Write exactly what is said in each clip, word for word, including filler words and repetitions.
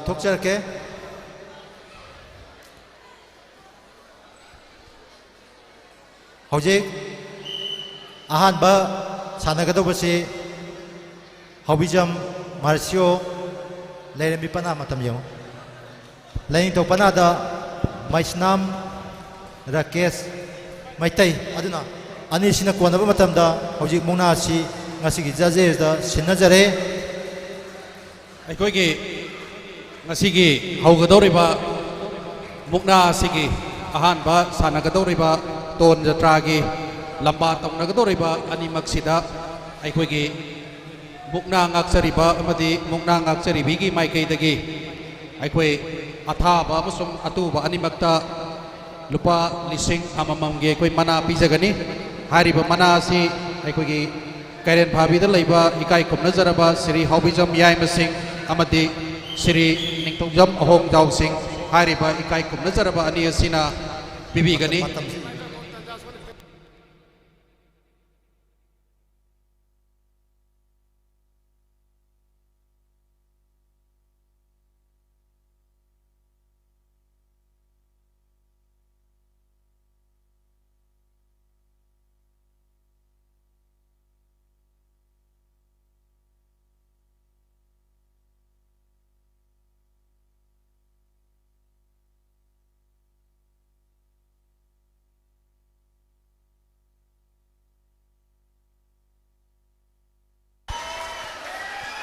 ꯊꯣꯛꯆꯔꯛꯀꯦ꯫ ꯍꯧꯖꯤꯛ ꯑꯍꯥꯟꯕ ꯁꯥꯟꯅꯒꯗꯧꯕꯁꯤ ꯍꯥꯎꯕꯤꯖꯝ ꯃꯥꯔꯁꯤꯌꯣ, ꯂꯩꯔꯦꯝꯕꯤ ꯄꯅꯥ꯫ ꯃꯇꯝ ꯌꯦꯡꯉꯨ꯫ ꯂꯥꯏꯅꯤꯡꯊꯧ ꯄꯅꯥꯗ ꯃꯩꯁꯅꯥꯝ ꯔꯥꯀꯦꯁ ꯃꯩꯇꯩ꯫ ꯑꯗꯨꯅ ꯑꯅꯤꯁꯤꯅ ꯀꯣꯟꯅꯕ ꯃꯇꯝꯗ ꯍꯧꯖꯤꯛ ꯃꯨꯛꯅꯥ ꯑꯁꯤ ꯉꯁꯤꯒꯤ ꯖꯖꯦꯁꯇ ꯁꯤꯟꯅꯖꯔꯦ꯫ ꯑꯩꯈꯣꯏꯒꯤ ꯉꯁꯤꯒꯤ ꯍꯧꯒꯗꯧꯔꯤꯕ ꯃꯨꯛꯅꯥ ꯑꯁꯤꯒꯤ ꯑꯍꯥꯟꯕ ꯁꯥꯟꯅꯒꯗꯧꯔꯤꯕ ꯇꯣꯟ ꯖꯇ꯭ꯔꯥꯒꯤ ꯂꯝꯕꯥ ꯇꯧꯅꯒꯗꯧꯔꯤꯕ ꯑꯅꯤꯃꯛꯁꯤꯗ ꯑꯩꯈꯣꯏꯒꯤ ꯃꯨꯛꯅꯥ ꯉꯥꯛꯆꯔꯤꯕ ꯑꯃꯗꯤ ꯃꯨꯛꯅꯥ ꯉꯥꯛꯆꯔꯤꯕꯤꯒꯤ ꯃꯥꯏꯀꯩꯗꯒꯤ ꯑꯩꯈꯣꯏ ꯑꯊꯥꯕ ꯑꯃꯁꯨꯡ ꯑꯇꯨꯕ ꯑꯅꯤꯃꯛꯇ ꯂꯨꯄꯥ ꯂꯤꯁꯤꯡ ꯑꯃꯃꯝꯒꯤ ꯑꯩꯈꯣꯏ ꯃꯅꯥ ꯄꯤꯖꯒꯅꯤ꯫ ꯍꯥꯏꯔꯤꯕ ꯃꯅꯥ ꯑꯁꯤ ꯑꯩꯈꯣꯏꯒꯤ ꯀꯩꯔꯦꯟ ꯐꯥꯕꯤꯗ ꯂꯩꯕ ꯏꯀꯥꯏ ꯈꯨꯝꯅꯖꯔꯕ ꯁ꯭ꯔꯤ ꯍꯥꯎꯕꯤꯖꯝ ꯌꯥꯏꯃꯁꯤꯡ ꯑꯃꯗꯤ ꯁ꯭ꯔꯤ ꯅꯤꯡꯊꯧꯖꯝ ꯑꯍꯣꯡꯖꯥꯎꯁꯤꯡ ꯍꯥꯏꯔꯤꯕ ꯏꯀꯥꯏ ꯈꯨꯝꯅꯖꯔꯕ ꯑꯅꯤ ꯑꯁꯤꯅ ꯄꯤꯕꯤꯒꯅꯤ꯫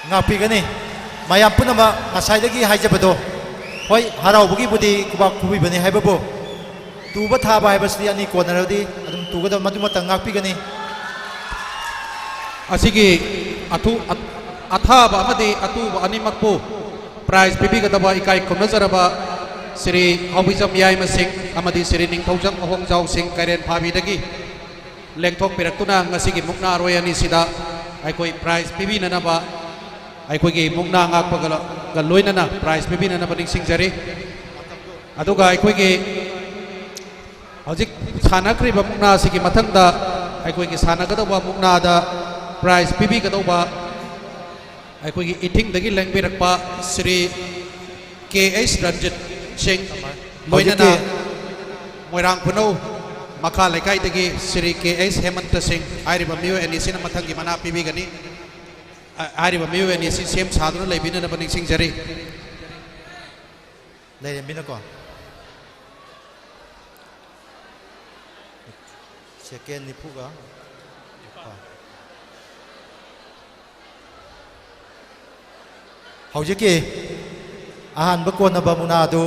ꯉꯥꯛꯄꯤꯒꯅꯤ꯫ ꯃꯌꯥꯝ ꯄꯨꯝꯅꯃꯛ ꯉꯁꯥꯏꯗꯒꯤ ꯍꯥꯏꯖꯕꯗꯣ, ꯍꯣꯏ, ꯍꯔꯥꯎꯕꯒꯤꯕꯨꯗꯤ ꯈꯨꯕꯥꯛ ꯈꯨꯕꯤꯕꯅꯤ ꯍꯥꯏꯕꯕꯨ, ꯇꯨꯕ ꯊꯥꯕ ꯍꯥꯏꯕꯁꯤꯗꯤ ꯑꯅꯤ ꯀꯣꯟꯅꯔꯗꯤ ꯑꯗꯨꯝ ꯇꯨꯒꯗꯕ, ꯃꯗꯨꯃꯇꯪ ꯉꯥꯛꯄꯤꯒꯅꯤ꯫ ꯑꯁꯤꯒꯤ ꯑꯊꯨ-, ꯑ-, ꯑꯊꯥꯕ ꯑꯃꯗꯤ ꯑꯇꯨꯕ ꯑꯅꯤꯃꯛꯄꯨ ꯄ꯭ꯔꯥꯏꯖ ꯄꯤꯕꯤꯒꯗꯕ ꯏꯀꯥꯏ ꯈꯨꯝꯅꯖꯔꯕ ꯁ꯭ꯔꯤ ꯍꯥꯎꯕꯤꯖꯝ ꯌꯥꯏꯃꯁꯤꯡ ꯑꯃꯗꯤ ꯁ꯭ꯔꯤ ꯅꯤꯡꯊꯧꯖꯝ ꯑꯍꯣꯡꯖꯥꯎꯁꯤꯡ ꯀꯩꯔꯦꯟ ꯐꯥꯕꯤꯗꯒꯤ ꯂꯦꯡꯊꯣꯛꯄꯤꯔꯛꯇꯨꯅ ꯉꯁꯤꯒꯤ ꯃꯨꯛꯅꯥꯔꯣꯏ ꯑꯅꯤꯁꯤꯗ ꯑꯩꯈꯣꯏ ꯄ꯭ꯔꯥꯏꯖ ꯄꯤꯕꯤꯅꯅꯕ, ꯑꯩꯈꯣꯏꯒꯤ ꯃꯨꯛꯅꯥ ꯉꯥꯛꯄꯒ ꯂꯣꯏꯅꯅ ꯄ꯭ꯔꯥꯏꯖ ꯄꯤꯕꯤꯅꯅꯕ ꯅꯤꯡꯁꯤꯡꯖꯔꯤ꯫ ꯑꯗꯨꯒ ꯑꯩꯈꯣꯏꯒꯤ ꯍꯧꯖꯤꯛ ꯁꯥꯟꯅꯈ꯭ꯔꯤꯕ ꯃꯨꯛꯅꯥ ꯑꯁꯤꯒꯤ ꯃꯊꯪꯗ ꯑꯩꯈꯣꯏꯒꯤ ꯁꯥꯟꯅꯒꯗꯧꯕ ꯃꯨꯛꯅꯥꯗ ꯄ꯭ꯔꯥꯏꯖ ꯄꯤꯕꯤꯒꯗꯧꯕ ꯑꯩꯈꯣꯏꯒꯤ ꯏꯊꯤꯡꯗꯒꯤ ꯂꯦꯡꯕꯤꯔꯛꯄ ꯁ꯭ꯔꯤ ꯀꯦ ꯑꯩꯆ ꯔꯟꯖꯤꯠ ꯁꯤꯡ, ꯂꯣꯏꯅꯅ ꯍꯧꯖꯤꯛꯇꯤ ꯃꯣꯏꯔꯥꯡ ꯈꯨꯅꯧ ꯃꯈꯥ ꯂꯩꯀꯥꯏꯗꯒꯤ ꯁ꯭ꯔꯤ ꯀꯦ ꯑꯩꯆ ꯍꯦꯃꯟꯇ ꯁꯤꯡ ꯍꯥꯏꯔꯤꯕ ꯃꯤꯑꯣꯏ ꯑꯅꯤꯁꯤꯅ ꯃꯊꯪꯒꯤ ꯃꯅꯥ ꯄꯤꯕꯤꯒꯅꯤ꯫ ꯑ, ꯍꯥꯏꯔꯤꯕ ꯃꯤꯑꯣꯏ ꯑꯅꯤꯁꯤ ꯁꯦꯝ ꯁꯥꯗꯨꯅ ꯂꯩꯕꯤꯅꯅꯕ ꯅꯤꯡꯁꯤꯡꯖꯔꯤ꯫ ꯂꯩꯔꯦꯝꯕꯤꯅꯀꯣ꯫ ꯁꯦꯀꯦꯟ ꯅꯤꯐꯨꯒ ꯅꯤꯄꯥꯟ꯫ ꯍꯧꯖꯤꯛꯀꯤ ꯑꯍꯥꯟꯕ ꯀꯣꯟꯅꯕ ꯃꯨꯛꯅꯥ ꯑꯗꯨ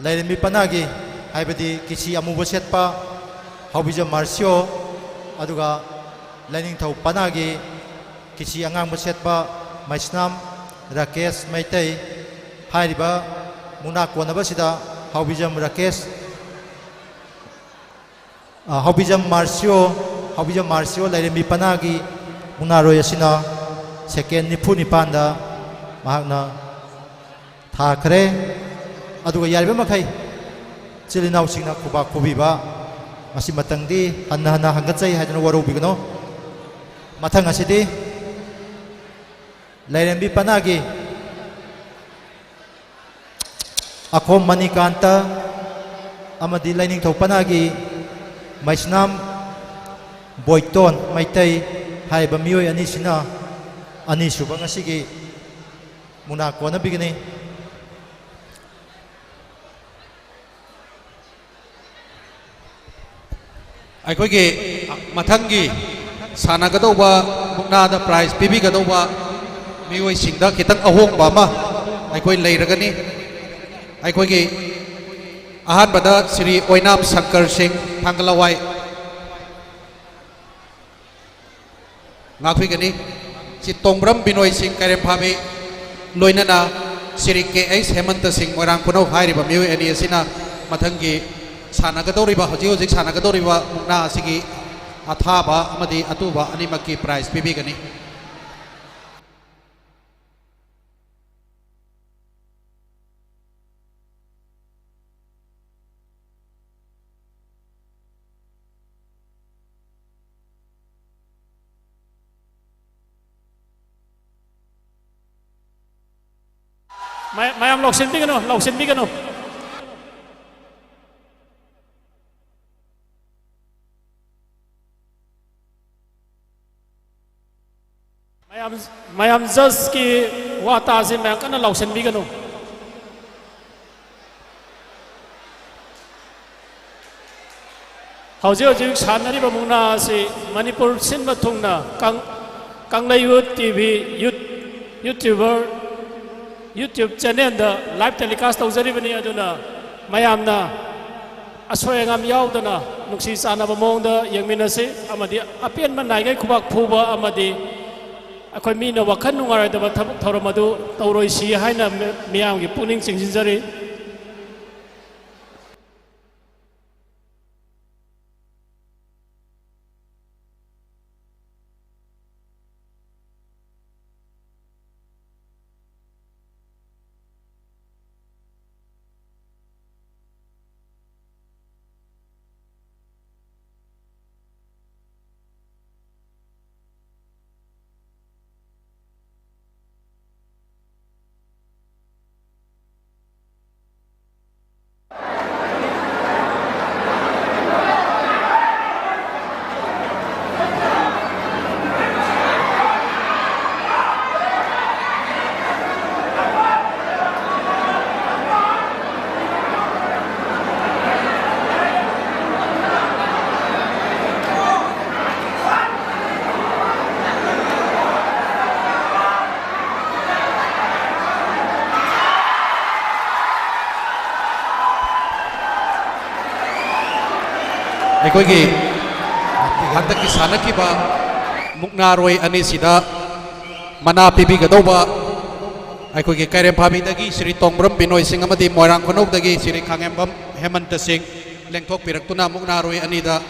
ꯂꯥꯏꯔꯦꯝꯕꯤ ꯄꯅꯥꯒꯤ, ꯍꯥꯏꯕꯗꯤ ꯀꯤꯁꯤ ꯑꯃꯨꯕ ꯁꯦꯠꯄ ꯍꯥꯎꯕꯤꯖꯝ ꯃꯥꯔꯁꯤꯌꯣ, ꯑꯗꯨꯒ ꯂꯥꯏꯅꯤꯡꯊꯧ ꯄꯅꯥꯒꯤ ꯀꯤꯁꯤ ꯑꯉꯥꯡꯕ ꯁꯦꯠꯄ ꯃꯩꯁꯅꯥꯝ ꯔꯥꯀꯦꯁ ꯃꯩꯇꯩ꯫ ꯍꯥꯏꯔꯤꯕ ꯃꯨꯛꯅꯥ ꯀꯣꯟꯅꯕꯁꯤꯗ ꯍꯥꯎꯕꯤꯖꯝ ꯔꯥꯀꯦꯁ, ꯑ, ꯍꯥꯎꯕꯤꯖꯝ ꯃꯥꯔꯁꯤꯌꯣ, ꯍꯥꯎꯕꯤꯖꯝ ꯃꯥꯔꯁꯤꯌꯣ ꯂꯥꯏꯔꯦꯝꯕꯤ ꯄꯅꯥꯒꯤ ꯃꯨꯛꯅꯥꯔꯣꯏ ꯑꯁꯤꯅ ꯁꯦꯀꯦꯟ ꯅꯤꯐꯨ ꯅꯤꯄꯥꯟꯗ ꯃꯍꯥꯛꯅ ꯊꯥꯈ꯭ꯔꯦ꯫ ꯑꯗꯨꯒ ꯌꯥꯔꯤꯕ ꯃꯈꯩ ꯏꯆꯤꯜ ꯏꯅꯥꯎꯁꯤꯡꯅ ꯈꯨꯕꯥꯛ ꯈꯨꯕꯤꯕ, ꯃꯁꯤ ꯃꯇꯪꯗꯤ ꯍꯟꯅ ꯍꯟꯅ ꯍꯪꯒꯠꯆꯩ ꯍꯥꯏꯗꯨꯅ ꯋꯥꯔꯧꯕꯤꯒꯅꯨ꯫ ꯃꯊꯪ ꯑꯁꯤꯗꯤ ꯂꯥꯏꯔꯦꯝꯕꯤ ꯄꯅꯥꯒꯤ ꯑꯈꯣꯝ ꯃꯅꯤꯀꯥꯟꯇ ꯑꯃꯗꯤ ꯂꯥꯏꯅꯤꯡꯊꯧ ꯄꯅꯥꯒꯤ ꯃꯩꯁꯅꯥꯝ ꯕꯣꯏꯇꯣꯟ ꯃꯩꯇꯩ ꯍꯥꯏꯔꯤꯕ ꯃꯤꯑꯣꯏ ꯑꯅꯤꯁꯤꯅ ꯑꯅꯤꯁꯨꯕ ꯉꯁꯤꯒꯤ ꯃꯨꯛꯅꯥ ꯀꯣꯟꯅꯕꯤꯒꯅꯤ꯫ ꯑꯩꯈꯣꯏꯒꯤ ꯃꯊꯪꯒꯤ ꯁꯥꯟꯅꯒꯗꯧꯕ ꯃꯨꯛꯅꯥꯗ ꯄ꯭ꯔꯥꯏꯖ ꯄꯤꯕꯤꯒꯗꯧꯕ ꯃꯤꯑꯣꯏꯁꯤꯡꯗ ꯈꯤꯇꯪ ꯑꯍꯣꯡꯕ ꯑꯃ ꯑꯩꯈꯣꯏ ꯂꯩꯔꯒꯅꯤ꯫ ꯑꯩꯈꯣꯏꯒꯤ ꯑꯍꯥꯟꯕꯗ ꯁ꯭ꯔꯤ ꯑꯣꯏꯅꯥꯝ ꯁꯪꯀꯔ ꯁꯤꯡ, ꯊꯥꯡꯒ ꯂꯋꯥꯏ꯫ ꯉꯥꯛꯄꯤꯒꯅꯤ꯫ ꯆꯤꯠꯇꯣꯡꯕ꯭ꯔꯝ ꯕꯤꯅꯣꯏ ꯁꯤꯡ, ꯀꯩꯔꯦꯝ ꯐꯥꯕꯤ, ꯂꯣꯏꯅꯅ ꯁ꯭ꯔꯤ ꯀꯦ ꯑꯩꯆ ꯍꯦꯃꯟꯇ ꯁꯤꯡ, ꯃꯣꯏꯔꯥꯡ ꯈꯨꯅꯧ ꯍꯥꯏꯔꯤꯕ ꯃꯤꯑꯣꯏ ꯑꯅꯤ ꯑꯁꯤꯅ ꯃꯊꯪꯒꯤ ꯁꯥꯟꯅꯒꯗꯧꯔꯤꯕ, ꯍꯧꯖꯤꯛ ꯍꯧꯖꯤꯛ ꯁꯥꯟꯅꯒꯗꯧꯔꯤꯕ ꯃꯨꯛꯅꯥ ꯑꯁꯤꯒꯤ ꯑꯊꯥꯕ ꯑꯃꯗꯤ ꯑꯇꯨꯕ ꯑꯅꯤꯃꯛꯀꯤ ꯄ꯭ꯔꯥꯏꯖ ꯄꯤꯕꯤꯒꯅꯤ꯫ ꯃꯌꯥꯝ ꯂꯥꯎꯁꯤꯟꯕꯤꯒꯅꯨ, ꯂꯥꯎꯁꯤꯟꯕꯤꯒꯅꯨ꯫ ꯃꯌꯥꯝ, ꯃꯌꯥꯝ ꯖꯁꯀꯤ ꯋꯥ ꯇꯥꯁꯤ ꯃꯌꯥꯝ ꯀꯟꯅ ꯂꯥꯎꯁꯤꯟꯕꯤꯒꯅꯨ꯫ ꯍꯧꯖꯤꯛ ꯍꯧꯖꯤꯛ ꯁꯥꯟꯅꯔꯤꯕ ꯃꯨꯛꯅꯥ ꯑꯁꯤ ꯃꯅꯤꯄꯨꯔ ꯁꯤꯟꯕ ꯊꯨꯡꯅ ꯀꯪ-, ꯀꯪꯂꯩ ꯌꯨꯠ ꯇꯤ ꯚꯤ, ꯌꯨꯠ, ꯌꯨꯇ꯭ꯌꯨꯕꯔ, ꯌꯨꯇ꯭ꯌꯨꯕ ꯆꯦꯅꯦꯜꯗ ꯂꯥꯏꯚ ꯇꯦꯂꯤꯀꯥꯁ ꯇꯧꯖꯔꯤꯕꯅꯤ꯫ ꯑꯗꯨꯅ ꯃꯌꯥꯝꯅ ꯑꯁꯣꯏ ꯑꯉꯥꯝ ꯌꯥꯎꯗꯅ ꯅꯨꯡꯁꯤ ꯆꯥꯟꯅꯕ ꯃꯑꯣꯡꯗ ꯌꯦꯡꯃꯤꯟꯅꯁꯤ, ꯑꯃꯗꯤ ꯑꯄꯦꯟꯕ ꯅꯥꯏꯒꯩ ꯈꯨꯕꯥꯛ ꯐꯨꯕ ꯑꯃꯗꯤ ꯑꯩꯈꯣꯏ ꯃꯤꯅ ꯋꯥꯈꯜ ꯅꯨꯡꯉꯥꯏꯔꯣꯏꯗꯕ ꯊꯕꯛ ꯊꯧꯔꯝ ꯑꯗꯨ ꯇꯧꯔꯣꯏꯁꯤ ꯍꯥꯏꯅ ꯃꯤ-, ꯃꯤꯌꯥꯝꯒꯤ ꯄꯨꯛꯅꯤꯡ ꯆꯤꯡꯁꯤꯟꯖꯔꯤ꯫ ꯑꯩꯈꯣꯏꯒꯤ ꯍꯟꯗꯛꯀꯤ ꯁꯥꯟꯅꯈꯤꯕ ꯃꯨꯛꯅꯥꯔꯣꯏ ꯑꯅꯤꯁꯤꯗ ꯃꯅꯥ ꯄꯤꯕꯤꯒꯗꯧꯕ ꯑꯩꯈꯣꯏꯒꯤ ꯀꯩꯔꯦꯝꯐꯥꯕꯤꯗꯒꯤ ꯁ꯭ꯔꯤ ꯇꯣꯡꯕ꯭ꯔꯝ ꯕꯤꯅꯣꯏ ꯁꯤꯡ ꯑꯃꯗꯤ ꯃꯣꯏꯔꯥꯡ ꯈꯨꯅꯧꯗꯒꯤ ꯁ꯭ꯔꯤ ꯈꯥꯉꯦꯝꯕꯝ ꯍꯦꯃꯟꯇ ꯁꯤꯡ ꯂꯦꯡꯊꯣꯛꯄꯤꯔꯛꯇꯨꯅ ꯃꯨꯛꯅꯥꯔꯣꯏ ꯑꯅꯤꯗ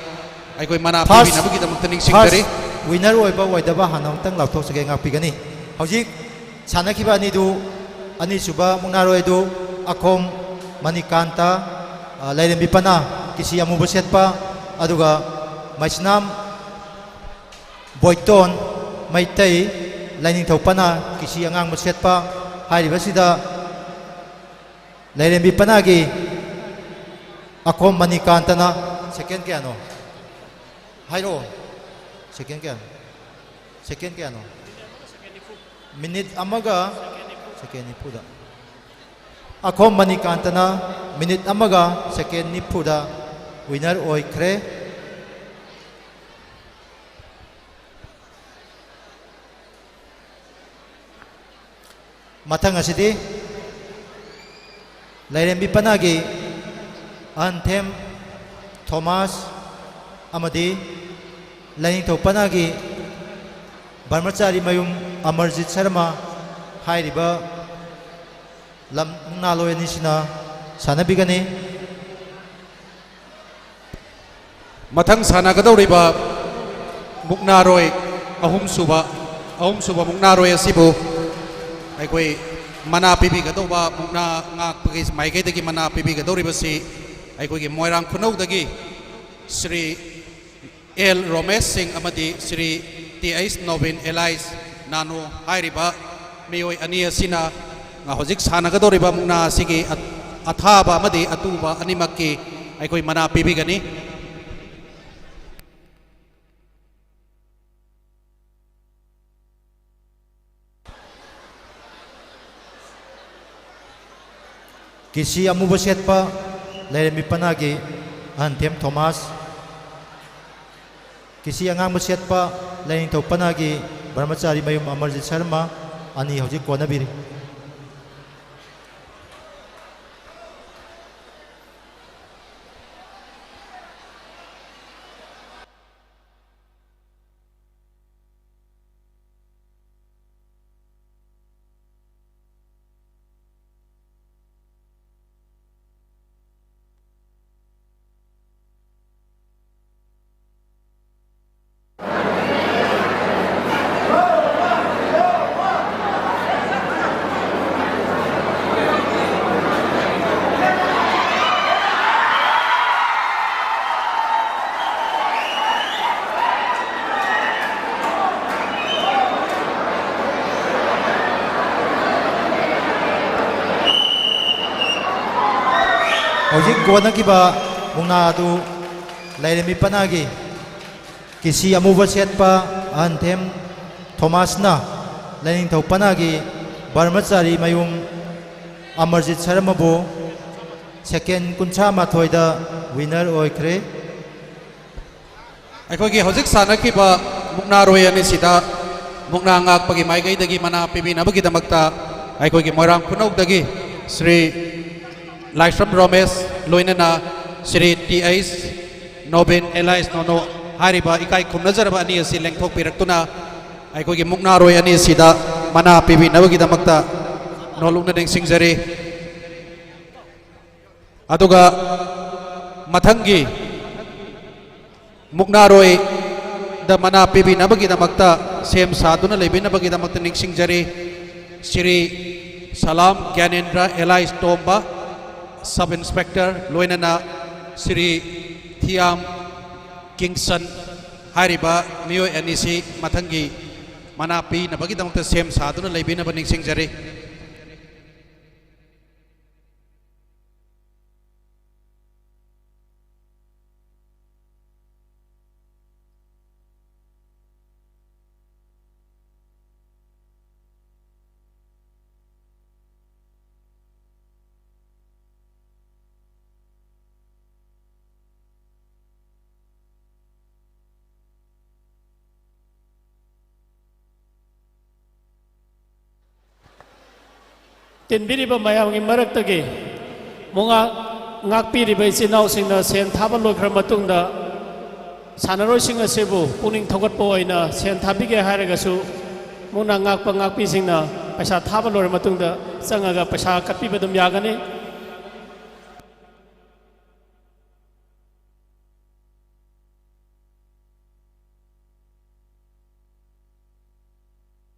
ꯑꯩꯈꯣꯏ ꯃꯅꯥ ꯐꯥꯔꯁ, ꯄꯤꯕꯤꯅꯕꯒꯤꯗꯃꯛꯇ ꯅꯤꯡꯁꯤꯡꯖꯔꯤ꯫ ꯐꯥꯔꯁ ꯋꯤꯅꯔ ꯑꯣꯏꯕ ꯑꯣꯏꯗꯕ ꯍꯥꯟꯅ ꯑꯃꯨꯛꯇꯪ ꯂꯥꯎꯊꯣꯛꯆꯒꯦ, ꯉꯥꯛꯄꯤꯒꯅꯤ꯫ ꯍꯧꯖꯤꯛ ꯁꯥꯟꯅꯈꯤꯕ ꯑꯅꯤꯗꯨ, ꯑꯅꯤꯁꯨꯕ ꯃꯨꯛꯅꯥꯔꯣꯏ ꯑꯗꯨ ꯑꯈꯣꯝ ꯃꯅꯤꯀꯥꯟꯇ, ꯑ, ꯂꯥꯏꯔꯦꯝꯕꯤ ꯄꯅꯥ, ꯀꯤꯁꯤ ꯑꯃꯨꯕ ꯁꯦꯠꯄ, ꯑꯗꯨꯒ ꯃꯩꯁꯅꯥꯝ ꯕꯣꯏꯇꯣꯟ, ꯃꯩꯇꯩ, ꯂꯥꯏꯅꯤꯡꯊꯧ ꯄꯅꯥ, ꯀꯤꯁꯤ ꯑꯉꯥꯡꯕ ꯁꯦꯠꯄ꯫ ꯍꯥꯏꯔꯤꯕꯁꯤꯗ ꯂꯥꯏꯔꯦꯝꯕꯤ ꯄꯅꯥꯒꯤ ꯑꯈꯣꯝ ꯃꯅꯤꯀꯥꯟꯇꯅ꯫ ꯁꯦꯀꯦꯟ ꯀꯌꯥꯅꯣ? ꯍꯥꯏꯔꯛꯑꯣ꯫ ꯁꯦꯀꯦꯟ ꯀꯌꯥꯅꯣ? ꯁꯦꯀꯦꯟ ꯀꯌꯥꯅꯣ? ꯃꯤꯅꯤꯠ ꯑꯃꯒ ꯁꯦꯀꯦꯟ ꯅꯤꯐꯨꯗ꯫ ꯑꯈꯣꯝ ꯃꯅꯤꯀꯥꯟꯇꯅ ꯃꯤꯅꯤꯠ ꯑꯃꯒ ꯁꯦꯀꯦꯟ ꯅꯤꯐꯨꯗ ꯋꯤꯅꯔ ꯑꯣꯏꯈ꯭ꯔꯦ꯫ ꯃꯊꯪ ꯑꯁꯤꯗꯤ ꯂꯥꯏꯔꯦꯝꯕꯤ ꯄꯅꯥꯒꯤ ꯑꯍꯟꯊꯦꯝ ꯊꯣꯃꯥꯁ ꯑꯃꯗꯤ ꯂꯥꯏꯅꯤꯡꯊꯧ ꯄꯅꯥꯒꯤ ꯕ꯭ꯔꯍ꯭ꯃꯆꯥꯔꯤ ꯃꯌꯨꯝ ꯑꯃꯔꯖꯤꯠ ꯁꯔꯃ ꯍꯥꯏꯔꯤꯕ ꯂꯝ ꯃꯨꯛꯅꯥꯂꯣꯏ ꯑꯅꯤꯁꯤꯅ ꯁꯥꯟꯅꯕꯤꯒꯅꯤ꯫ ꯃꯊꯪ ꯁꯥꯟꯅꯒꯗꯧꯔꯤꯕ ꯃꯨꯛꯅꯥꯔꯣꯏ ꯑꯍꯨꯝꯁꯨꯕ, ꯑꯍꯨꯝꯁꯨꯕ ꯃꯨꯛꯅꯥꯔꯣꯏ ꯑꯁꯤꯕꯨ ꯑꯩꯈꯣꯏ ꯃꯅꯥ ꯄꯤꯕꯤꯒꯗꯧꯕ, ꯃꯨꯛꯅꯥ ꯉꯥꯛꯄꯒꯤ ꯃꯥꯏꯀꯩꯗꯒꯤ ꯃꯅꯥ ꯄꯤꯕꯤꯒꯗꯧꯔꯤꯕꯁꯤ ꯑꯩꯈꯣꯏꯒꯤ ꯃꯣꯏꯔꯥꯡ ꯈꯨꯅꯧꯗꯒꯤ ꯁ꯭ꯔꯤ ꯑꯦꯜ ꯔꯣꯃꯦꯁ ꯁꯤꯡ ꯑꯃꯗꯤ Shri T H Nobin alias ꯅꯥꯅꯣ ꯍꯥꯏꯔꯤꯕ ꯃꯤꯑꯣꯏ ꯑꯅꯤ ꯑꯁꯤꯅ ꯍꯧꯖꯤꯛ ꯁꯥꯟꯅꯒꯗꯧꯔꯤꯕ ꯃꯨꯛꯅꯥ ꯑꯁꯤꯒꯤ ꯑ-, ꯑꯊꯥꯕ ꯑꯃꯗꯤ ꯑꯇꯨꯕ ꯑꯅꯤꯃꯛꯀꯤ ꯑꯩꯈꯣꯏ ꯃꯅꯥ ꯄꯤꯕꯤꯒꯅꯤ꯫ ꯀꯤꯁꯤ ꯑꯃꯨꯕ ꯁꯦꯠꯄ ꯂꯥꯏꯔꯦꯝꯕꯤ ꯄꯅꯥꯒꯤ ꯑꯍꯟꯊꯦꯝ ꯊꯣꯃꯥꯁ, ꯀꯤꯁꯤ ꯑꯉꯥꯡꯕ ꯁꯦꯠꯄ ꯂꯥꯏꯅꯤꯡꯊꯧ ꯄꯅꯥꯒꯤ ꯕ꯭ꯔꯍ꯭ꯃꯆꯥꯔꯤ ꯃꯌꯨꯝ ꯑꯃꯔꯖꯤꯠ ꯁꯔꯃ ꯑꯅꯤ ꯍꯧꯖꯤꯛ ꯀꯣꯟꯅꯕꯤꯔꯤ꯫ ꯍꯧꯖꯤꯛ ꯀꯣꯟꯅꯈꯤꯕ ꯃꯨꯛꯅꯥ ꯑꯗꯨ ꯂꯥꯏꯔꯦꯝꯕꯤ ꯄꯅꯥꯒꯤ ꯀꯤꯁꯤ ꯑꯃꯨꯕ ꯁꯦꯠꯄ ꯑꯍꯟꯊꯦꯝ ꯊꯣꯃꯥꯁꯅ ꯂꯥꯏꯅꯤꯡꯊꯧ ꯄꯅꯥꯒꯤ ꯕ꯭ꯔꯍꯃꯆꯥꯔꯤ ꯃꯌꯨꯝ ꯑꯃꯔꯖꯤꯠ ꯁꯔꯃꯕꯨ ꯁꯦꯀꯦꯟ ꯀꯨꯟꯊ꯭ꯔꯥ ꯃꯥꯊꯣꯏꯗ ꯋꯤꯅꯔ ꯑꯣꯏꯈ꯭ꯔꯦ꯫ ꯑꯩꯈꯣꯏꯒꯤ ꯍꯧꯖꯤꯛ ꯁꯥꯟꯅꯈꯤꯕ ꯃꯨꯛꯅꯥꯔꯣꯏ ꯑꯅꯤꯁꯤꯗ ꯃꯨꯛꯅꯥ ꯉꯥꯛꯄꯒꯤ ꯃꯥꯏꯀꯩꯗꯒꯤ ꯃꯅꯥ ꯄꯤꯕꯤꯅꯕꯒꯤꯗꯃꯛꯇ ꯑꯩꯈꯣꯏꯒꯤ ꯃꯣꯏꯔꯥꯡ ꯈꯨꯅꯧꯗꯒꯤ ꯁ꯭ꯔꯤ ꯂꯥꯏꯁ꯭ꯔꯝ ꯔꯣꯃꯦꯁ ꯂꯣꯏꯅꯅ Shri T H Nobin alias ꯅꯣꯅꯣ ꯍꯥꯏꯔꯤꯕ ꯏꯀꯥꯏ ꯈꯨꯝꯅꯖꯔꯕ ꯑꯅꯤ ꯑꯁꯤ ꯂꯦꯡꯊꯣꯛꯄꯤꯔꯛꯇꯨꯅ ꯑꯩꯈꯣꯏꯒꯤ ꯃꯨꯛꯅꯥꯔꯣꯏ ꯑꯅꯤꯁꯤꯗ ꯃꯅꯥ ꯄꯤꯕꯤꯅꯕꯒꯤꯗꯃꯛꯇ ꯅꯣꯂꯨꯛꯅ ꯅꯤꯡꯁꯤꯡꯖꯔꯤ꯫ ꯑꯗꯨꯒ ꯃꯊꯪꯒꯤ ꯃꯨꯛꯅꯥꯔꯣꯏꯗ ꯃꯅꯥ ꯄꯤꯕꯤꯅꯕꯒꯤꯗꯃꯛꯇ ꯁꯦꯝ ꯁꯥꯗꯨꯅ ꯂꯩꯕꯤꯅꯕꯒꯤꯗꯃꯛꯇ ꯅꯤꯡꯁꯤꯡꯖꯔꯤ꯫ ꯁ꯭ꯔꯤ ꯁꯂꯥꯝ ꯒ꯭ꯌꯥꯅꯦꯟꯗ꯭ꯔ ꯑꯦꯂꯥꯏꯁ ꯇꯣꯝꯕ, ꯁꯕ ꯏꯟꯁꯄꯦꯛꯇꯔ, ꯂꯣꯏꯅꯅ ꯁ꯭ꯔꯤ ꯊꯤꯌꯥꯝ ꯀꯤꯡꯁꯟ ꯍꯥꯏꯔꯤꯕ ꯃꯤꯑꯣꯏ ꯑꯅꯤꯁꯤ ꯃꯊꯪꯒꯤ ꯃꯅꯥ ꯄꯤꯅꯕꯒꯤꯗꯃꯛꯇ ꯁꯦꯝ ꯁꯥꯗꯨꯅ ꯂꯩꯕꯤꯅꯕ ꯅꯤꯡꯁꯤꯡꯖꯔꯤ꯫ ꯇꯤꯟꯕꯤꯔꯤꯕ ꯃꯌꯥꯝꯒꯤ ꯃꯔꯛꯇꯒꯤ ꯃꯨꯛꯅꯥ ꯉꯥꯛꯄꯤꯔꯤꯕ ꯏꯆꯤꯟ ꯏꯅꯥꯎꯁꯤꯡꯅ ꯁꯦꯟ ꯊꯥꯕ ꯂꯣꯏꯈ꯭ꯔ ꯃꯇꯨꯡꯗ, ꯁꯥꯟꯅꯔꯣꯏꯁꯤꯡ ꯑꯁꯤꯕꯨ ꯄꯨꯛꯅꯤꯡ ꯊꯧꯒꯠꯄ ꯑꯣꯏꯅ ꯁꯦꯟ ꯊꯥꯕꯤꯒꯦ ꯍꯥꯏꯔꯒꯁꯨ, ꯃꯨꯛꯅꯥ ꯉꯥꯛꯄ ꯉꯥꯛꯄꯤꯁꯤꯡꯅ ꯄꯩꯁꯥ ꯊꯥꯕ ꯂꯣꯏꯔ ꯃꯇꯨꯡꯗ ꯆꯪꯉꯒ ꯄꯩꯁꯥ ꯀꯠꯄꯤꯕ ꯑꯗꯨꯝ ꯌꯥꯒꯅꯤ꯫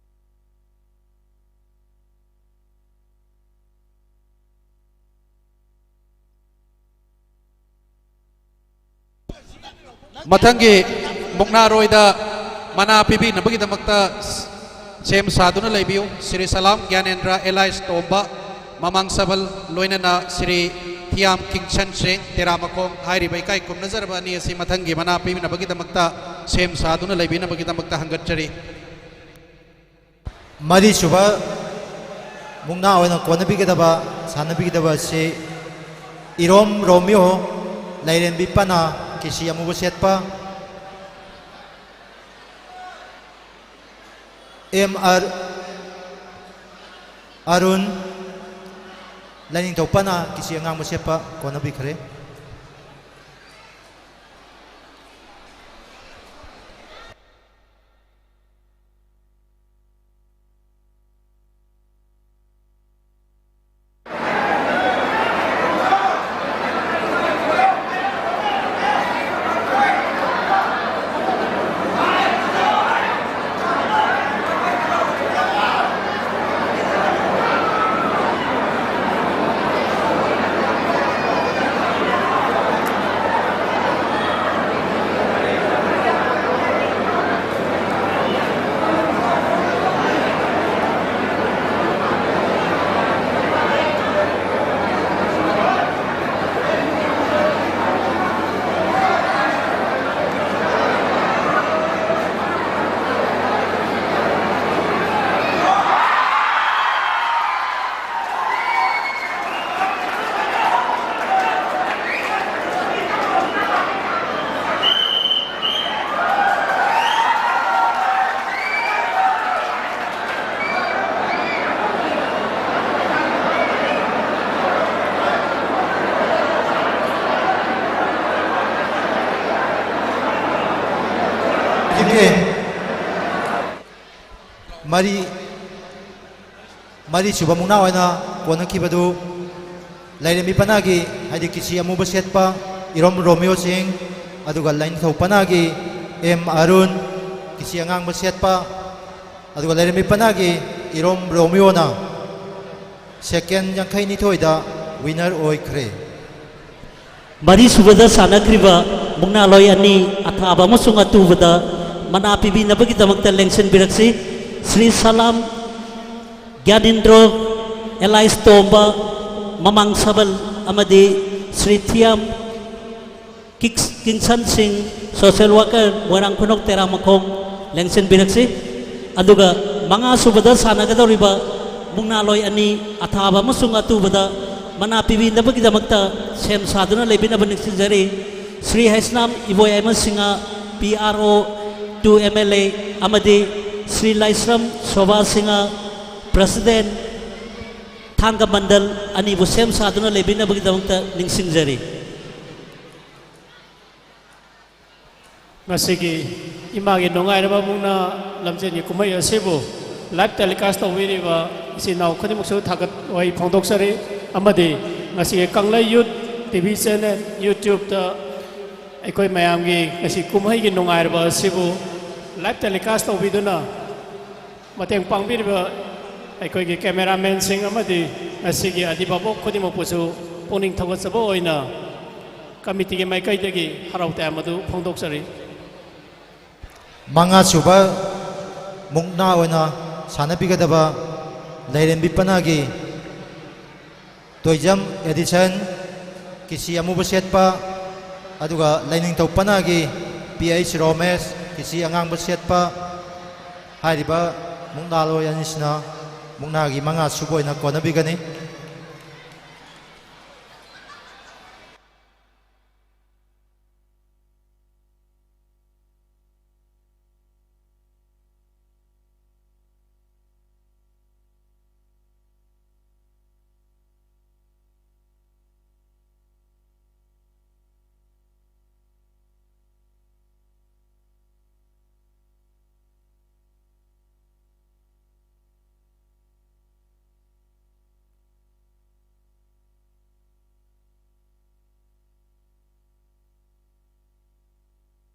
ꯃꯊꯪꯒꯤ ꯃꯨꯛꯅꯥꯔꯣꯏꯗ ꯃꯅꯥ ꯄꯤꯕꯤꯅꯕꯒꯤꯗꯃꯛꯇ ꯁꯦꯝ ꯁꯥꯗꯨꯅ ꯂꯩꯕꯤꯌꯨ꯫ ꯁ꯭ꯔꯤ ꯁꯂꯥꯝ ꯒ꯭ꯌꯥꯅꯦꯟꯗ꯭ꯔ ꯑꯦꯂꯥꯏꯁ ꯇꯣꯝꯕ, ꯃꯃꯥꯡ ꯁꯕꯜ, ꯂꯣꯏꯅꯅ ꯁ꯭ꯔꯤ ꯊꯤꯌꯥꯝ ꯀꯤꯡꯁꯟ ꯁꯤꯡ, ꯇꯦꯔꯥꯃꯈꯣꯡ ꯍꯥꯏꯔꯤꯕ ꯏꯀꯥꯏ ꯈꯨꯝꯅꯖꯔꯕ ꯑꯅꯤ ꯑꯁꯤ ꯃꯊꯪꯒꯤ ꯃꯅꯥ ꯄꯤꯕꯤꯅꯕꯒꯤꯗꯃꯛꯇ ꯁꯦꯝ ꯁꯥꯗꯨꯅ ꯂꯩꯕꯤꯅꯕꯒꯤꯗꯃꯛꯇ ꯍꯪꯒꯠꯆꯔꯤ꯫ ꯃꯔꯤꯁꯨꯕ ꯃꯨꯛꯅꯥ ꯑꯣꯏꯅ ꯀꯣꯟꯅꯕꯤꯒꯗꯕ, ꯁꯥꯟꯅꯕꯤꯒꯗꯕ ꯑꯁꯤ ꯏꯔꯣꯝ ꯔꯣꯃꯤꯌꯣ, ꯂꯥꯏꯔꯦꯝꯕꯤ ꯄꯅꯥ, ꯀꯤꯁꯤ ꯑꯃꯨꯕ ꯁꯦꯠꯄ, ꯑꯦꯝ ꯑꯥꯔ ꯑꯔꯨꯟ, ꯂꯥꯏꯅꯤꯡꯊꯧ ꯄꯅꯥ, ꯀꯤꯁꯤ ꯑꯉꯥꯡꯕ ꯁꯦꯠꯄ ꯀꯣꯟꯅꯕꯤꯈ꯭ꯔꯦ꯫ ꯍꯧꯖꯤꯛꯀꯤ ꯃꯔꯤ, ꯃꯔꯤꯁꯨꯕ ꯃꯨꯛꯅꯥ ꯑꯣꯏꯅ ꯀꯣꯟꯅꯈꯤꯕꯗꯨ ꯂꯥꯏꯔꯦꯝꯕꯤ ꯄꯅꯥꯒꯤ, ꯍꯥꯏꯗꯤ ꯀꯤꯁꯤ ꯑꯃꯨꯕ ꯁꯦꯠꯄ ꯏꯔꯣꯝ ꯔꯣꯃꯤꯌꯣ ꯁꯤꯡ, ꯑꯗꯨꯒ ꯂꯥꯏꯅꯤꯡꯊꯧ ꯄꯅꯥꯒꯤ ꯑꯦꯝ ꯑꯔꯨꯟ, ꯀꯤꯁꯤ ꯑꯉꯥꯡꯕ ꯁꯦꯠꯄ, ꯑꯗꯨꯒ ꯂꯥꯏꯔꯦꯝꯕꯤ ꯄꯅꯥꯒꯤ ꯏꯔꯣꯝ ꯔꯣꯃꯤꯌꯣꯅ ꯁꯦꯀꯦꯟ ꯌꯥꯡꯈꯩ ꯅꯤꯊꯣꯏꯗ ꯋꯤꯅꯔ ꯑꯣꯏꯈ꯭ꯔꯦ꯫ ꯃꯔꯤꯁꯨꯕꯗ ꯁꯥꯟꯅꯈ꯭ꯔꯤꯕ ꯃꯨꯛꯅꯥꯂꯣꯏ ꯑꯅꯤ, ꯑꯊꯥꯕ ꯑꯃꯁꯨꯡ ꯑꯇꯨꯕꯗ ꯃꯅꯥ ꯄꯤꯕꯤꯅꯕꯒꯤꯗꯃꯛꯇ ꯂꯦꯡꯁꯤꯟꯕꯤꯔꯛꯁꯤ꯫ ꯁ꯭ꯔꯤ ꯁꯂꯥꯝ ꯒ꯭ꯌꯥꯅꯦꯟꯗ꯭ꯔꯣ, ꯑꯦꯂꯥꯏꯁ ꯇꯣꯝꯕ, ꯃꯃꯥꯡ ꯁꯕꯜ꯫ ꯑꯃꯗꯤ ꯁ꯭ꯔꯤ ꯊꯤꯌꯥꯝ ꯀꯤꯛꯁ-, ꯀꯤꯡꯁꯟ ꯁꯤꯡ, social worker, ꯃꯣꯏꯔꯥꯡ ꯈꯨꯅꯧ ꯇꯦꯔꯥꯃꯈꯣꯡ, ꯂꯦꯡꯁꯤꯟꯕꯤꯔꯛꯁꯤ꯫ ꯑꯗꯨꯒ ꯃꯉꯥ ꯁꯨꯕꯗ ꯁꯥꯟꯅꯒꯗꯧꯔꯤꯕ ꯃꯨꯛꯅꯥꯂꯣꯏ ꯑꯅꯤ, ꯑꯊꯥꯕ ꯑꯃꯁꯨꯡ ꯑꯇꯨꯕꯗ ꯃꯅꯥ ꯄꯤꯕꯤꯅꯕꯒꯤꯗꯃꯛꯇ ꯁꯦꯝ ꯁꯥꯗꯨꯅ ꯂꯩꯕꯤꯅꯕ ꯅꯤꯡꯁꯤꯡꯖꯔꯤ꯫ ꯁ꯭ꯔꯤ ꯍꯩꯁꯅꯥꯝ ꯏꯕꯣꯌꯥꯏꯃ Singh, P R O to M L A, ꯑꯃꯗꯤ ꯁ꯭ꯔꯤ ꯂꯥꯏꯁ꯭ꯔꯝ ꯁꯣꯚꯥ ꯁꯤꯡꯍ, President, ꯊꯥꯡꯒ ꯃꯟꯗꯜ ꯑꯅꯤꯕꯨ ꯁꯦꯝ ꯁꯥꯗꯨꯅ ꯂꯩꯕꯤꯅꯕꯒꯤꯗꯃꯛꯇ ꯅꯤꯡꯁꯤꯡꯖꯔꯤ꯫ ꯉꯁꯤꯒꯤ ꯏꯃꯥꯒꯤ ꯅꯨꯡꯉꯥꯏꯔꯕ ꯃꯨꯛꯅꯥ ꯂꯝꯖꯦꯟꯒꯤ ꯀꯨꯝꯍꯩ ꯑꯁꯤꯕꯨ live telecast ꯇꯧꯕꯤꯔꯤꯕ ꯏꯆꯤꯟ ꯏꯅꯥꯎ ꯈꯨꯗꯤꯡꯃꯛꯁꯨ ꯊꯥꯒꯠ ꯋꯥꯍꯩ ꯐꯣꯡꯗꯣꯛꯆꯔꯤ꯫ ꯑꯃꯗꯤ ꯉꯁꯤꯒꯤ ꯀꯪꯂꯩ Youth T V channel YouTube-ꯇ ꯑꯩꯈꯣꯏ ꯃꯌꯥꯝꯒꯤ ꯉꯁꯤ ꯀꯨꯝꯍꯩꯒꯤ ꯅꯨꯡꯉꯥꯏꯔꯕ ꯑꯁꯤꯕꯨ live telecast ꯇꯧꯕꯤꯗꯨꯅ ꯃꯇꯦꯡ ꯄꯥꯡꯕꯤꯔꯤꯕ ꯑꯩꯈꯣꯏꯒꯤ cameraman-ꯁꯤꯡ ꯑꯃꯗꯤ ꯉꯁꯤꯒꯤ ꯑꯗꯤ ꯚꯥꯕꯣꯛ ꯈꯨꯗꯤꯡꯃꯛꯄꯨꯁꯨ ꯄꯨꯛꯅꯤꯡ ꯊꯧꯒꯠꯆꯕ ꯑꯣꯏꯅ committee-ꯒꯤ ꯃꯥꯏꯀꯩꯗꯒꯤ ꯍꯔꯥꯎ ꯇꯌꯥꯝꯕ ꯑꯗꯨ ꯐꯣꯡꯗꯣꯛꯆꯔꯤ꯫ ꯃꯉꯥꯁꯨꯕ ꯃꯨꯛꯅꯥ ꯑꯣꯏꯅ ꯁꯥꯟꯅꯕꯤꯒꯗꯕ ꯂꯥꯏꯔꯦꯝꯕꯤ ꯄꯅꯥꯒꯤ ꯇꯣꯏꯖꯝ ꯑꯦꯗꯤꯁꯟ, ꯀꯤꯁꯤ ꯑꯃꯨꯕ ꯁꯦꯠꯄ, ꯑꯗꯨꯒ ꯂꯥꯏꯅꯤꯡꯊꯧ ꯄꯅꯥꯒꯤ P H ꯔꯣꯃꯦꯁ, ꯀꯤꯁꯤ ꯑꯉꯥꯡꯕ ꯁꯦꯠꯄ꯫ ꯍꯥꯏꯔꯤꯕ ꯃꯨꯛꯅꯥꯂꯣꯏ ꯑꯅꯤꯁꯤꯅ ꯃꯨꯛꯅꯥꯒꯤ ꯃꯉꯥ ꯁꯨꯕ ꯑꯣꯏꯅ ꯀꯣꯟꯅꯕꯤꯒꯅꯤ꯫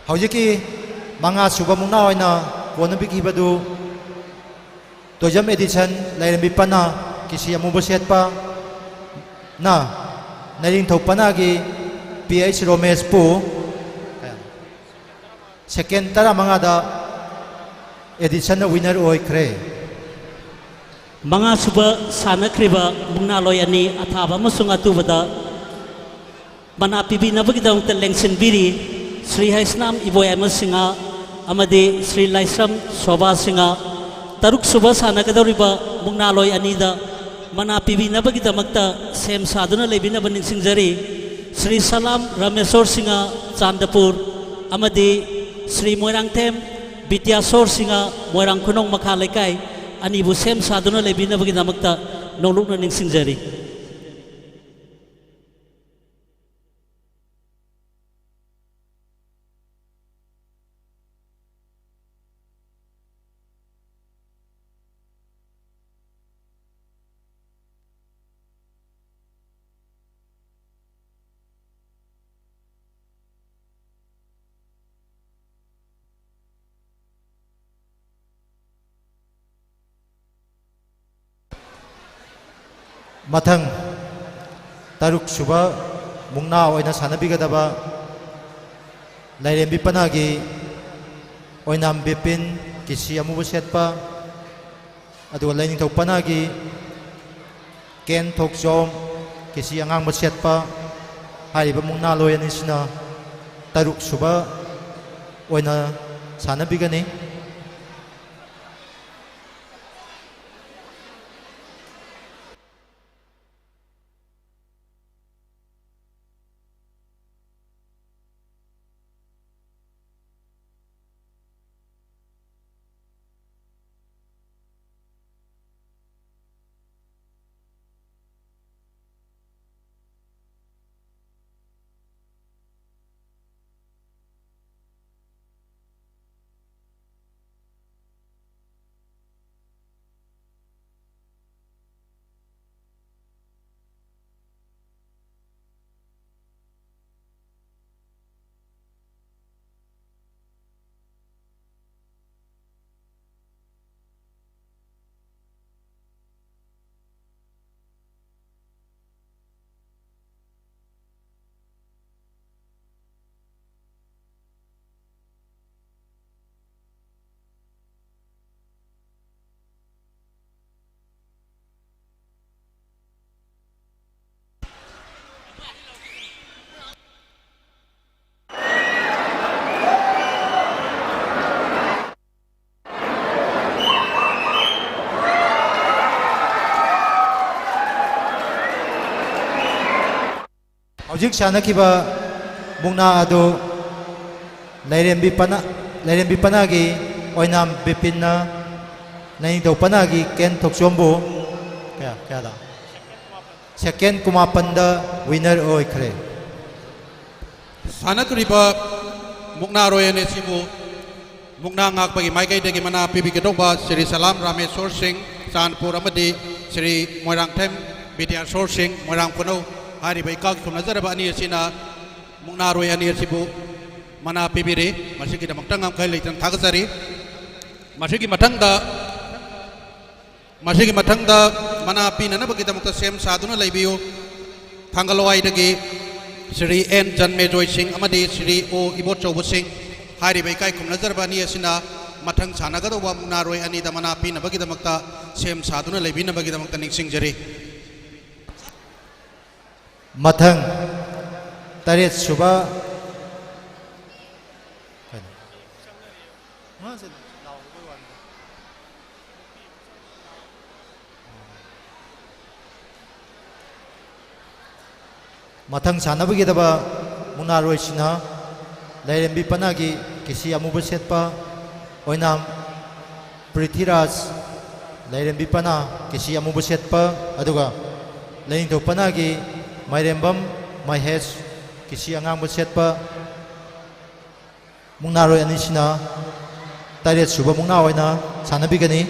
ꯍꯧꯖꯤꯛꯀꯤ ꯃꯉꯥ ꯁꯨꯕ ꯃꯨꯛꯅꯥ ꯑꯣꯏꯅ ꯀꯣꯟꯅꯕꯤꯈꯤꯕꯗꯨ ꯇꯣꯏꯖꯝ ꯑꯦꯗꯤꯁꯟ ꯂꯥꯏꯔꯦꯝꯕꯤ ꯄꯅꯥ, ꯀꯤꯁꯤ ꯑꯃꯨꯕ ꯁꯦꯠꯄ ꯅ ꯅꯥꯏꯅꯤꯡꯊꯧ ꯄꯅꯥꯒꯤ ꯄꯤ ꯑꯩꯆ ꯔꯣꯃꯦꯁꯄꯨ ꯁꯦꯀꯦꯟ ꯇꯔꯥꯃꯉꯥꯗ ꯑꯦꯗꯤꯁꯟꯅ ꯋꯤꯅꯔ ꯑꯣꯏꯈ꯭ꯔꯦ꯫ ꯃꯉꯥꯁꯨꯕ ꯁꯥꯟꯅꯈ꯭ꯔꯤꯕ ꯃꯨꯛꯅꯥꯂꯣꯏ ꯑꯅꯤ ꯑꯊꯥꯕ ꯑꯃꯁꯨꯡ ꯑꯇꯨꯕꯗ ꯃꯅꯥ ꯄꯤꯕꯤꯅꯕꯒꯤꯗꯃꯛꯇ ꯂꯦꯡꯁꯤꯟꯕꯤꯔꯤ꯫ ꯁ꯭ꯔꯤ ꯍꯩꯁꯅꯥꯝ ꯏꯕꯣꯌꯥꯏꯃ ꯁꯤꯡꯍ ꯑꯃꯗꯤ ꯁ꯭ꯔꯤ ꯂꯥꯏꯁ꯭ꯔꯝ ꯁꯣꯚꯥ ꯁꯤꯡꯍ꯫ ꯇꯔꯨꯛꯁꯨꯕ ꯁꯥꯟꯅꯒꯗꯧꯔꯤꯕ ꯃꯨꯛꯅꯥꯂꯣꯏ ꯑꯅꯤꯗ ꯃꯅꯥ ꯄꯤꯕꯤꯅꯕꯒꯤꯗꯃꯛꯇ ꯁꯦꯝ ꯁꯥꯗꯨꯅ ꯂꯩꯕꯤꯅꯕ ꯅꯤꯡꯁꯤꯡꯖꯔꯤ꯫ ꯁ꯭ꯔꯤ ꯁꯂꯥꯝ ꯔꯥꯃꯦꯁꯣꯔ ꯁꯤꯡꯍ, ꯆꯥꯟꯗꯄꯨꯔ, ꯑꯃꯗꯤ ꯁ꯭ꯔꯤ ꯃꯣꯏꯔꯥꯡꯊꯦꯝ ꯕꯤꯗ꯭ꯌꯥꯁꯣꯔ ꯁꯤꯡꯍ, ꯃꯣꯏꯔꯥꯡ ꯈꯨꯅꯧ ꯃꯈꯥ ꯂꯩꯀꯥꯏ, ꯑꯅꯤꯕꯨ ꯁꯦꯝ ꯁꯥꯗꯨꯅ ꯂꯩꯕꯤꯅꯕꯒꯤꯗꯃꯛꯇ ꯅꯣꯡꯂꯨꯛꯅ ꯅꯤꯡꯁꯤꯡꯖꯔꯤ꯫ ꯃꯊꯪ ꯇꯔꯨꯛ ꯁꯨꯕ ꯃꯨꯛꯅꯥ ꯑꯣꯏꯅ ꯁꯥꯟꯅꯕꯤꯒꯗꯕ ꯂꯥꯏꯔꯦꯝꯕꯤ ꯄꯅꯥꯒꯤ ꯑꯣꯏꯅꯥꯝ ꯕꯤꯄꯤꯟ, ꯀꯤꯁꯤ ꯑꯃꯨꯕ ꯁꯦꯠꯄ, ꯑꯗꯨꯒ ꯂꯥꯏꯅꯤꯡꯊꯧ ꯄꯅꯥꯒꯤ ꯀꯦꯟ ꯊꯣꯛꯆꯣꯝ, ꯀꯤꯁꯤ ꯑꯉꯥꯡꯕ ꯁꯦꯠꯄ ꯍꯥꯏꯔꯤꯕ ꯃꯨꯛꯅꯥꯂꯣꯏ ꯑꯅꯤꯁꯤꯅ ꯇꯔꯨꯛ ꯁꯨꯕ ꯑꯣꯏꯅ ꯁꯥꯟꯅꯕꯤꯒꯅꯤ꯫ ꯍꯧꯖꯤꯛ ꯁꯥꯟꯅꯈꯤꯕ ꯃꯨꯛꯅꯥ ꯑꯗꯨ ꯂꯥꯏꯔꯦꯝꯕꯤ ꯄꯅꯥ, ꯂꯥꯏꯔꯦꯝꯕꯤ ꯄꯅꯥꯒꯤ ꯑꯣꯏꯅꯥꯝ ꯕꯤꯄꯤꯟꯅ ꯂꯥꯏꯅꯤꯡꯊꯧ ꯄꯅꯥꯒꯤ ꯀꯦꯟ ꯊꯣꯛꯆꯣꯝꯕꯨ ꯀꯌꯥ, ꯀꯌꯥꯗ? ꯁꯦꯀꯦꯟ ꯀꯨꯟꯃꯥꯄꯟꯗ ꯋꯤꯅꯔ ꯑꯣꯏꯈ꯭ꯔꯦ꯫ ꯁꯥꯟꯅꯗꯣꯔꯤꯕ ꯃꯨꯛꯅꯥꯔꯣꯏ ꯑꯅꯤ ꯑꯁꯤꯕꯨ ꯃꯨꯛꯅꯥ ꯉꯥꯛꯄꯒꯤ ꯃꯥꯏꯀꯩꯗꯒꯤ ꯃꯅꯥ ꯄꯤꯕꯤꯒꯗꯧꯕ ꯁ꯭ꯔꯤ ꯁꯂꯥꯝ ꯔꯥꯃꯦꯁꯣꯔ ꯁꯤꯡ, ꯆꯥꯟꯄꯨꯔ, ꯑꯃꯗꯤ ꯁ꯭ꯔꯤ ꯃꯣꯏꯔꯥꯡꯊꯦꯝ ꯕꯤꯗ꯭ꯌꯥꯁꯣꯔ ꯁꯤꯡ, ꯃꯣꯏꯔꯥꯡ ꯈꯨꯅꯧ, ꯍꯥꯏꯔꯤꯕ ꯏꯀꯥꯒꯤ ꯈꯨꯝꯅꯖꯔꯕ ꯑꯅꯤ ꯑꯁꯤꯅ ꯃꯨꯛꯅꯥꯔꯣꯏ ꯑꯅꯤ ꯑꯁꯤꯕꯨ ꯃꯅꯥ ꯄꯤꯕꯤꯔꯤ꯫ ꯃꯁꯤꯒꯤꯗꯃꯛꯇ ꯉꯝꯈꯩ ꯂꯩꯇꯅ ꯊꯥꯒꯠꯆꯔꯤ꯫ ꯃꯁꯤꯒꯤ ꯃꯊꯪꯗ ꯃꯁꯤꯒꯤ ꯃꯊꯪꯗ ꯃꯅꯥ ꯄꯤꯅꯅꯕꯒꯤꯗꯃꯛꯇ ꯁꯦꯝ ꯁꯥꯗꯨꯅ ꯂꯩꯕꯤꯌꯨ꯫ ꯊꯥꯡꯒꯜꯋꯥꯏꯗꯒꯤ ꯁ꯭ꯔꯤ ꯑꯦꯟ ꯖꯟꯃꯦꯖꯣꯏ ꯁꯤꯡ ꯑꯃꯗꯤ ꯁ꯭ꯔꯤ ꯑꯣ ꯏꯕꯣꯆꯧꯕ ꯁꯤꯡ ꯍꯥꯏꯔꯤꯕ ꯏꯀꯥꯏ ꯈꯨꯝꯅꯖꯔꯕ ꯑꯅꯤ ꯑꯁꯤꯅ ꯃꯊꯪ ꯁꯥꯟꯅꯒꯗꯧꯕ ꯃꯨꯛꯅꯥꯔꯣꯏ ꯑꯅꯤꯗ ꯃꯅꯥ ꯄꯤꯅꯕꯒꯤꯗꯃꯛꯇ ꯁꯦꯝ ꯁꯥꯗꯨꯅ ꯂꯩꯕꯤꯅꯕꯒꯤꯗꯃꯛꯇ ꯅꯤꯡꯁꯤꯡꯖꯔꯤ꯫ ꯃꯊꯪ ꯇꯔꯦꯠ ꯁꯨꯕ ꯃꯊꯪ ꯁꯥꯟꯅꯕꯒꯤꯗꯕ ꯃꯨꯛꯅꯥꯔꯣꯏꯁꯤꯅ ꯂꯥꯏꯔꯦꯝꯕꯤ ꯄꯅꯥꯒꯤ ꯀꯤꯁꯤ ꯑꯃꯨꯕ ꯁꯦꯠꯄ ꯑꯣꯏꯅꯥꯝ ꯄ꯭ꯔꯤꯊꯤꯔꯥꯖ, ꯂꯥꯏꯔꯦꯝꯕꯤ ꯄꯅꯥ ꯀꯤꯁꯤ ꯑꯃꯨꯕ ꯁꯦꯠꯄ, ꯑꯗꯨꯒ ꯂꯥꯏꯅꯤꯡꯊꯧ ꯄꯅꯥꯒꯤ ꯃꯥꯏꯔꯦꯝꯕꯝ ꯃꯍꯦꯁ ꯀꯤꯁꯤ ꯑꯉꯥꯡꯕ ꯁꯦꯠꯄ ꯃꯨꯛꯅꯥꯔꯣꯏ ꯑꯅꯤꯁꯤꯅ ꯇꯔꯦꯠ ꯁꯨꯕ ꯃꯨꯛꯅꯥ ꯑꯣꯏꯅ ꯁꯥꯟꯅꯕꯤꯒꯅꯤ꯫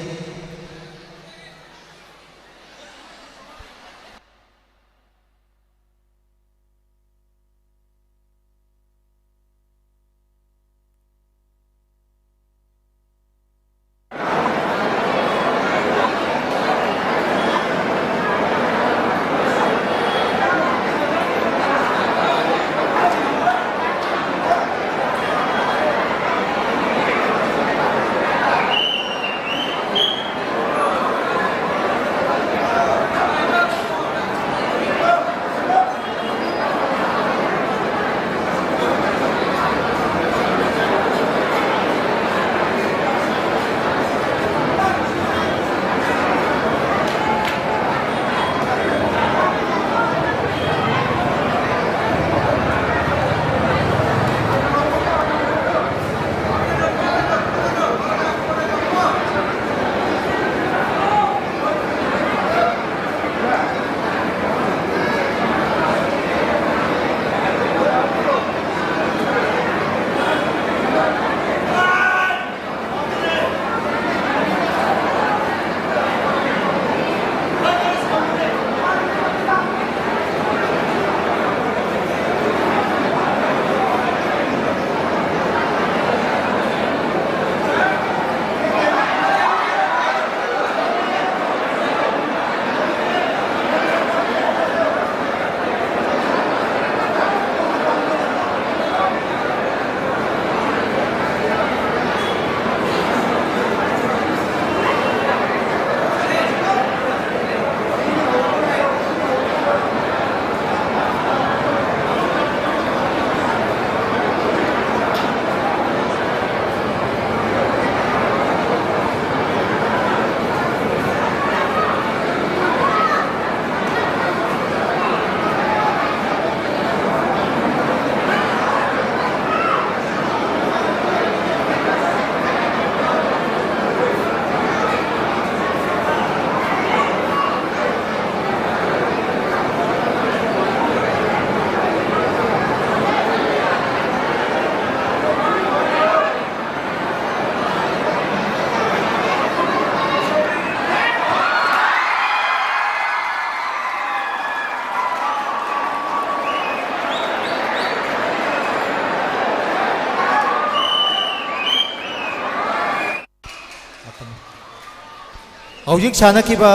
ꯍꯧꯖꯤꯛ ꯁꯥꯟꯅꯈꯤꯕ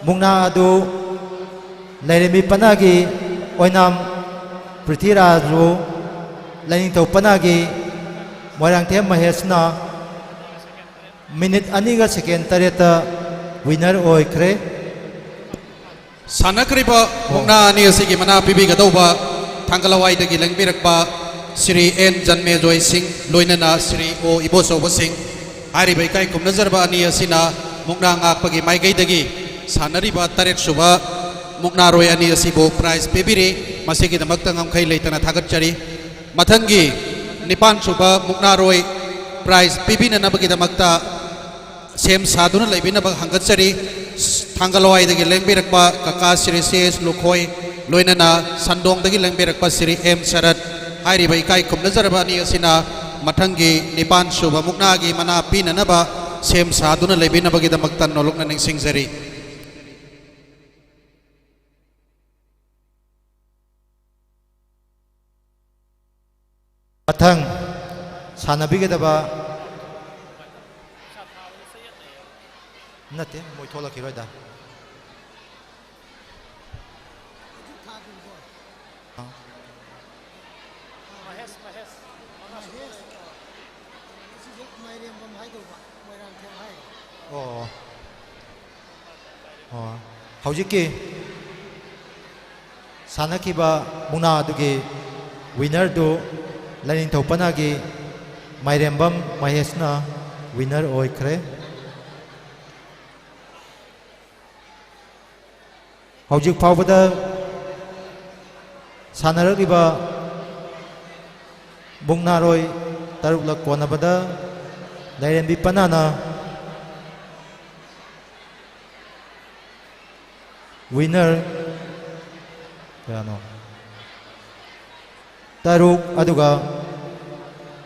ꯃꯨꯛꯅꯥ ꯑꯗꯨ ꯂꯥꯏꯔꯦꯝꯕꯤ ꯄꯅꯥꯒꯤ ꯑꯣꯏꯅꯥꯝ ꯄ꯭ꯔꯤꯊꯤꯔꯥꯖꯕꯨ ꯂꯥꯏꯅꯤꯡꯊꯧ ꯄꯅꯥꯒꯤ ꯃꯣꯏꯔꯥꯡꯊꯦꯝ ꯃꯍꯦꯁꯅ ꯃꯤꯅꯤꯠ ꯑꯅꯤꯒ ꯁꯦꯀꯦꯟ ꯇꯔꯦꯠꯇ ꯋꯤꯅꯔ ꯑꯣꯏꯈ꯭ꯔꯦ꯫ ꯁꯥꯟꯅꯈ꯭ꯔꯤꯕ ꯃꯨꯛꯅꯥ ꯑꯅꯤ ꯑꯁꯤꯒꯤ ꯃꯅꯥ ꯄꯤꯕꯤꯒꯗꯧꯕ ꯊꯥꯡꯒ ꯂꯋꯥꯏꯗꯒꯤ ꯂꯦꯡꯕꯤꯔꯛꯄ ꯁ꯭ꯔꯤ ꯑꯦꯟ ꯖꯟꯃꯦꯖꯣꯏ ꯁꯤꯡ ꯂꯣꯏꯅꯅ ꯁ꯭ꯔꯤ ꯑꯣ ꯏꯕꯣꯆꯧꯕ ꯁꯤꯡ ꯍꯥꯏꯔꯤꯕ ꯏꯀꯥꯏ ꯈꯨꯝꯅꯖꯔꯕ ꯑꯅꯤ ꯑꯁꯤꯅ ꯃꯨꯛꯅꯥ ꯉꯥꯛꯄꯒꯤ ꯃꯥꯏꯀꯩꯗꯒꯤ ꯁꯥꯟꯅꯔꯤꯕ ꯇꯔꯦꯠ ꯁꯨꯕ ꯃꯨꯛꯅꯥꯔꯣꯏ ꯑꯅꯤ ꯑꯁꯤꯕꯨ ꯄ꯭ꯔꯥꯏꯖ ꯄꯤꯕꯤꯔꯤ꯫ ꯃꯁꯤꯒꯤꯗꯃꯛꯇ ꯉꯝꯈꯩ ꯂꯩꯇꯅ ꯊꯥꯒꯠꯆꯔꯤ꯫ ꯃꯊꯪꯒꯤ ꯅꯤꯄꯥꯟ ꯁꯨꯕ ꯃꯨꯛꯅꯥꯔꯣꯏ ꯄ꯭ꯔꯥꯏꯖ ꯄꯤꯕꯤꯅꯅꯕꯒꯤꯗꯃꯛꯇ ꯁꯦꯝ ꯁꯥꯗꯨꯅ ꯂꯩꯕꯤꯅꯕ ꯍꯪꯒꯠꯆꯔꯤ꯫ ꯊꯥꯡꯒ ꯂꯋꯥꯏꯗꯒꯤ ꯂꯦꯡꯕꯤꯔꯛꯄ ꯀꯀꯥ ꯁ꯭ꯔꯤ ꯁꯤ ꯑꯦꯁ ꯂꯨꯈꯣꯏ, ꯂꯣꯏꯅꯅ ꯁꯟꯗꯣꯡꯗꯒꯤ ꯂꯦꯡꯕꯤꯔꯛꯄ ꯁ꯭ꯔꯤ ꯑꯦꯝ ꯁꯔꯠ ꯍꯥꯏꯔꯤꯕ ꯏꯀꯥꯏ ꯈꯨꯝꯅꯖꯔꯕ ꯑꯅꯤ ꯑꯁꯤꯅ ꯃꯊꯪꯒꯤ ꯅꯤꯄꯥꯟ ꯁꯨꯕ ꯃꯨꯛꯅꯥꯒꯤ ꯃꯅꯥ ꯄꯤꯅꯅꯕ ꯁꯦꯝ ꯁꯥꯗꯨꯅ ꯂꯩꯕꯤꯅꯕꯒꯤꯗꯃꯛꯇ ꯅꯣꯂꯨꯛꯅ ꯅꯤꯡꯁꯤꯡꯖꯔꯤ꯫ ꯃꯊꯪ ꯁꯥꯟꯅꯕꯤꯒꯗꯕ ꯅꯠꯇꯦ, ꯃꯣꯏ ꯊꯣꯛꯂꯛꯈꯤꯔꯣꯏꯗ꯫ ꯃꯍꯦꯁ, ꯃꯍꯦꯁ꯫ ꯃꯍꯦꯁ꯫ ꯁꯤꯁꯦ ꯃꯥꯏꯔꯦꯝꯕꯝ ꯍꯥꯏꯗꯧꯕ, ꯃꯣꯏꯔꯥꯡꯊꯦꯝ ꯍꯥꯏ꯫ ꯑꯣ꯫ ꯑꯣ꯫ ꯍꯧꯖꯤꯛꯀꯤ ꯁꯥꯟꯅꯈꯤꯕ ꯃꯨꯛꯅꯥ ꯑꯗꯨꯒꯤ ꯋꯤꯅꯔꯗꯨ ꯂꯥꯏꯅꯤꯡꯊꯧ ꯄꯅꯥꯒꯤ ꯃꯥꯏꯔꯦꯝꯕꯝ ꯃꯍꯦꯁꯅ ꯋꯤꯅꯔ ꯑꯣꯏꯈ꯭ꯔꯦ꯫ ꯍꯧꯖꯤꯛ ꯐꯥꯎꯕꯗ ꯁꯥꯟꯅꯔꯛꯂꯤꯕ ꯃꯨꯛꯅꯥꯔꯣꯏ ꯇꯔꯨꯛꯂꯛ ꯀꯣꯟꯅꯕꯗ ꯂꯥꯏꯔꯦꯝꯕꯤ ꯄꯅꯥꯅ ꯋꯤꯅꯔ ꯀꯌꯥꯅꯣ? ꯇꯔꯨꯛ, ꯑꯗꯨꯒ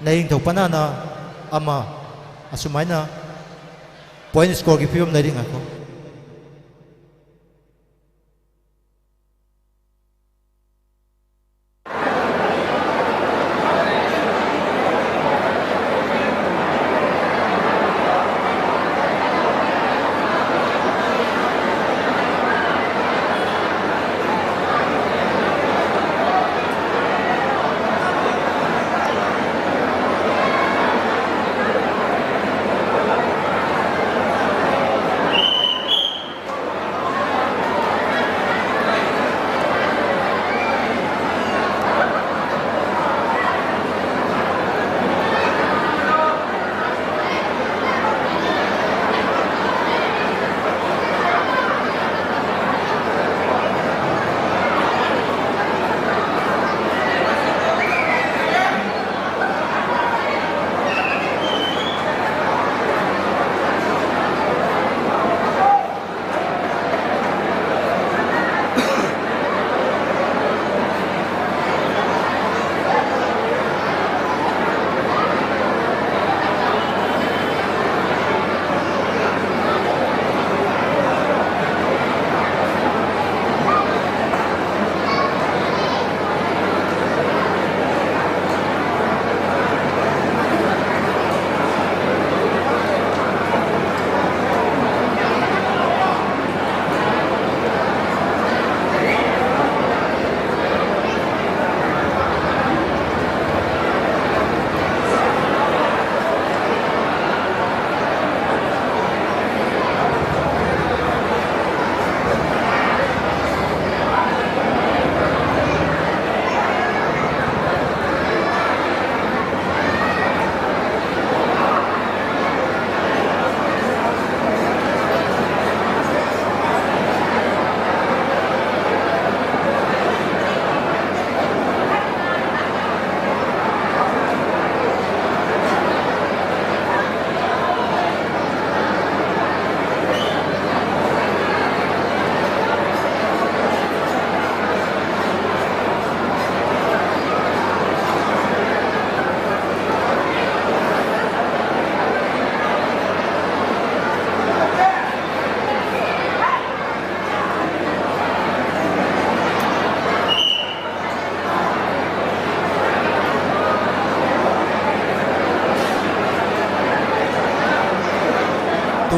ꯂꯥꯏꯅꯤꯡꯊꯧ ꯄꯅꯥꯅ ꯑꯃ, ꯑꯁꯨꯃꯥꯏꯅ ꯄꯣꯏꯟ ꯁ꯭ꯀꯣꯔꯒꯤ ꯐꯤꯕꯝ ꯂꯩꯔꯤ꯫ ꯉꯥꯏꯈꯣ꯫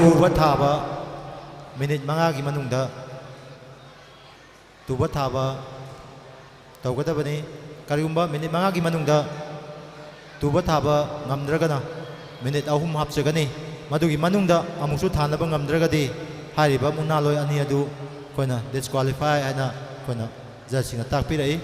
ꯇꯨꯕ ꯊꯥꯕ ꯃꯤꯅꯤꯠ ꯃꯉꯥꯒꯤ ꯃꯅꯨꯡꯗ ꯇꯨꯕ ꯊꯥꯕ ꯇꯧꯒꯗꯕꯅꯤ꯫ ꯀꯔꯤꯒꯨꯝꯕ ꯃꯤꯅꯤꯠ ꯃꯉꯥꯒꯤ ꯃꯅꯨꯡꯗ ꯇꯨꯕ ꯊꯥꯕ ꯉꯝꯗ꯭ꯔꯒꯅ ꯃꯤꯅꯤꯠ ꯑꯍꯨꯝ ꯍꯥꯞꯆꯒꯅꯤ꯫ ꯃꯗꯨꯒꯤ ꯃꯅꯨꯡꯗ ꯑꯃꯨꯛꯁꯨ ꯊꯥꯅꯕ ꯉꯝꯗ꯭ꯔꯒꯗꯤ ꯍꯥꯏꯔꯤꯕ ꯃꯨꯛꯅꯥꯂꯣꯏ ꯑꯅꯤ ꯑꯗꯨ ꯑꯩꯈꯣꯏꯅ ꯗꯤꯁꯀ꯭ꯋꯥꯂꯤꯐꯥꯏ ꯍꯥꯏꯅ ꯑꯩꯈꯣꯏꯅ ꯖꯖꯁꯤꯡꯅ ꯇꯥꯛꯄꯤꯔꯛꯏ꯫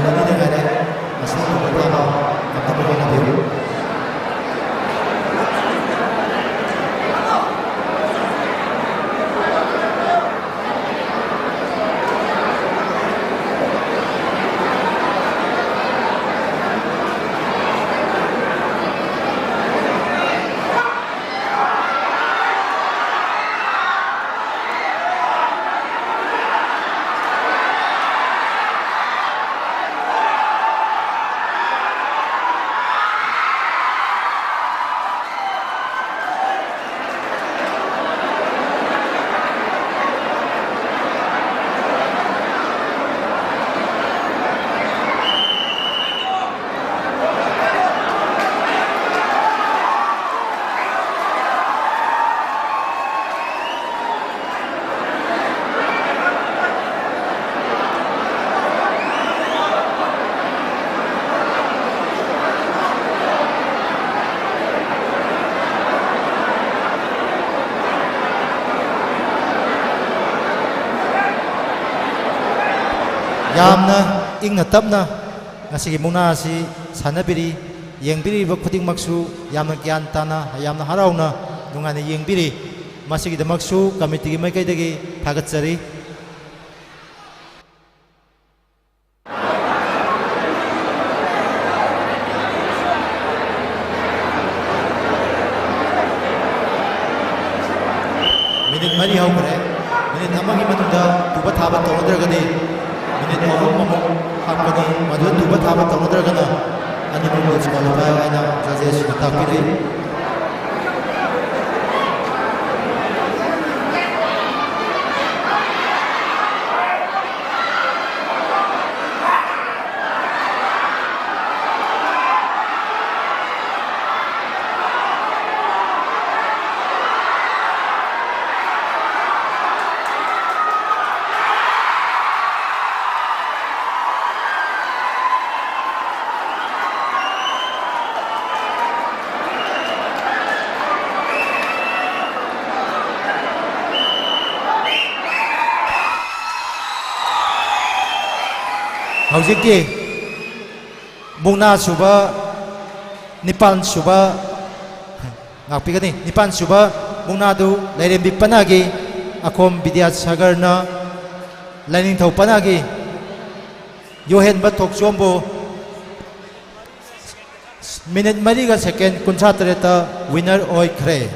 ꯑꯅꯤꯗ ꯉꯥꯏꯔꯦ꯫ ꯃꯁꯤꯡ ꯄꯨꯊꯣꯛꯅꯕ ꯉꯝꯅꯕ ꯍꯣꯠꯅꯕꯤꯌꯨ꯫ ꯌꯥꯝꯅ ꯏꯪꯅ ꯇꯞꯅ ꯉꯁꯤꯒꯤ ꯃꯨꯛꯅꯥ ꯑꯁꯤ ꯁꯥꯟꯅꯕꯤꯔꯤ꯫ ꯌꯦꯡꯕꯤꯔꯤꯕ ꯈꯨꯗꯤꯡꯃꯛꯁꯨ ꯌꯥꯝꯅ ꯒ꯭ꯌꯥꯟ ꯇꯥꯅ, ꯌꯥꯝꯅ ꯍꯔꯥꯎꯅ, ꯅꯨꯡꯉꯥꯏꯅ ꯌꯦꯡꯕꯤꯔꯤ꯫ ꯃꯁꯤꯒꯤꯗꯃꯛꯁꯨ ꯀꯃꯤꯇꯤꯒꯤ ꯃꯥꯏꯀꯩꯗꯒꯤ ꯊꯥꯒꯠꯆꯔꯤ꯫ ꯃꯤꯅꯤꯠ ꯃꯔꯤ ꯍꯧꯈ꯭ꯔꯦ꯫ ꯃꯤꯅꯤꯠ ꯑꯃꯒꯤ ꯃꯅꯨꯡꯗ ꯇꯨꯕ ꯊꯥꯕ ꯇꯧꯅꯗ꯭ꯔꯒꯗꯤ ꯃꯤꯅꯤꯠ ꯑꯍꯨꯝ ꯑꯃꯨꯛ ꯍꯥꯞꯀꯅꯤ꯫ ꯃꯗꯨꯗ ꯇꯨꯕ ꯊꯥꯕ ꯇꯧꯅꯗ꯭ꯔꯒꯅ ꯑꯅꯤꯃꯛ ꯗꯤꯁꯀ꯭ꯋꯥꯂꯤꯐꯥꯏ ꯍꯥꯏꯅ ꯖꯖꯦꯁꯁꯤꯡꯅ ꯇꯥꯛꯄꯤꯔꯛꯏ꯫ ꯍꯧꯖꯤꯛꯀꯤ ꯃꯨꯛꯅꯥ ꯁꯨꯕ, ꯅꯤꯄꯥꯟ ꯁꯨꯕ, ꯉꯥꯛꯄꯤꯒꯅꯤ, ꯅꯤꯄꯥꯟ ꯁꯨꯕ ꯃꯨꯛꯅꯥꯗꯨ ꯂꯥꯏꯔꯦꯝꯕꯤ ꯄꯅꯥꯒꯤ, ꯑꯈꯣꯝ ꯕꯤꯗ꯭ꯌꯥꯁꯥꯒꯔꯅ ꯂꯥꯏꯅꯤꯡꯊꯧ ꯄꯅꯥꯒꯤ, ꯌꯣꯍꯦꯟꯕ ꯊꯣꯛꯆꯣꯝꯕꯨ ꯃꯤꯅꯤꯠ ꯃꯔꯤꯒ ꯁꯦꯀꯦꯟ ꯀꯨꯟꯊ꯭ꯔꯥ ꯇꯔꯦꯠꯇ ꯋꯤꯅꯔ ꯑꯣꯏꯈ꯭ꯔꯦ꯫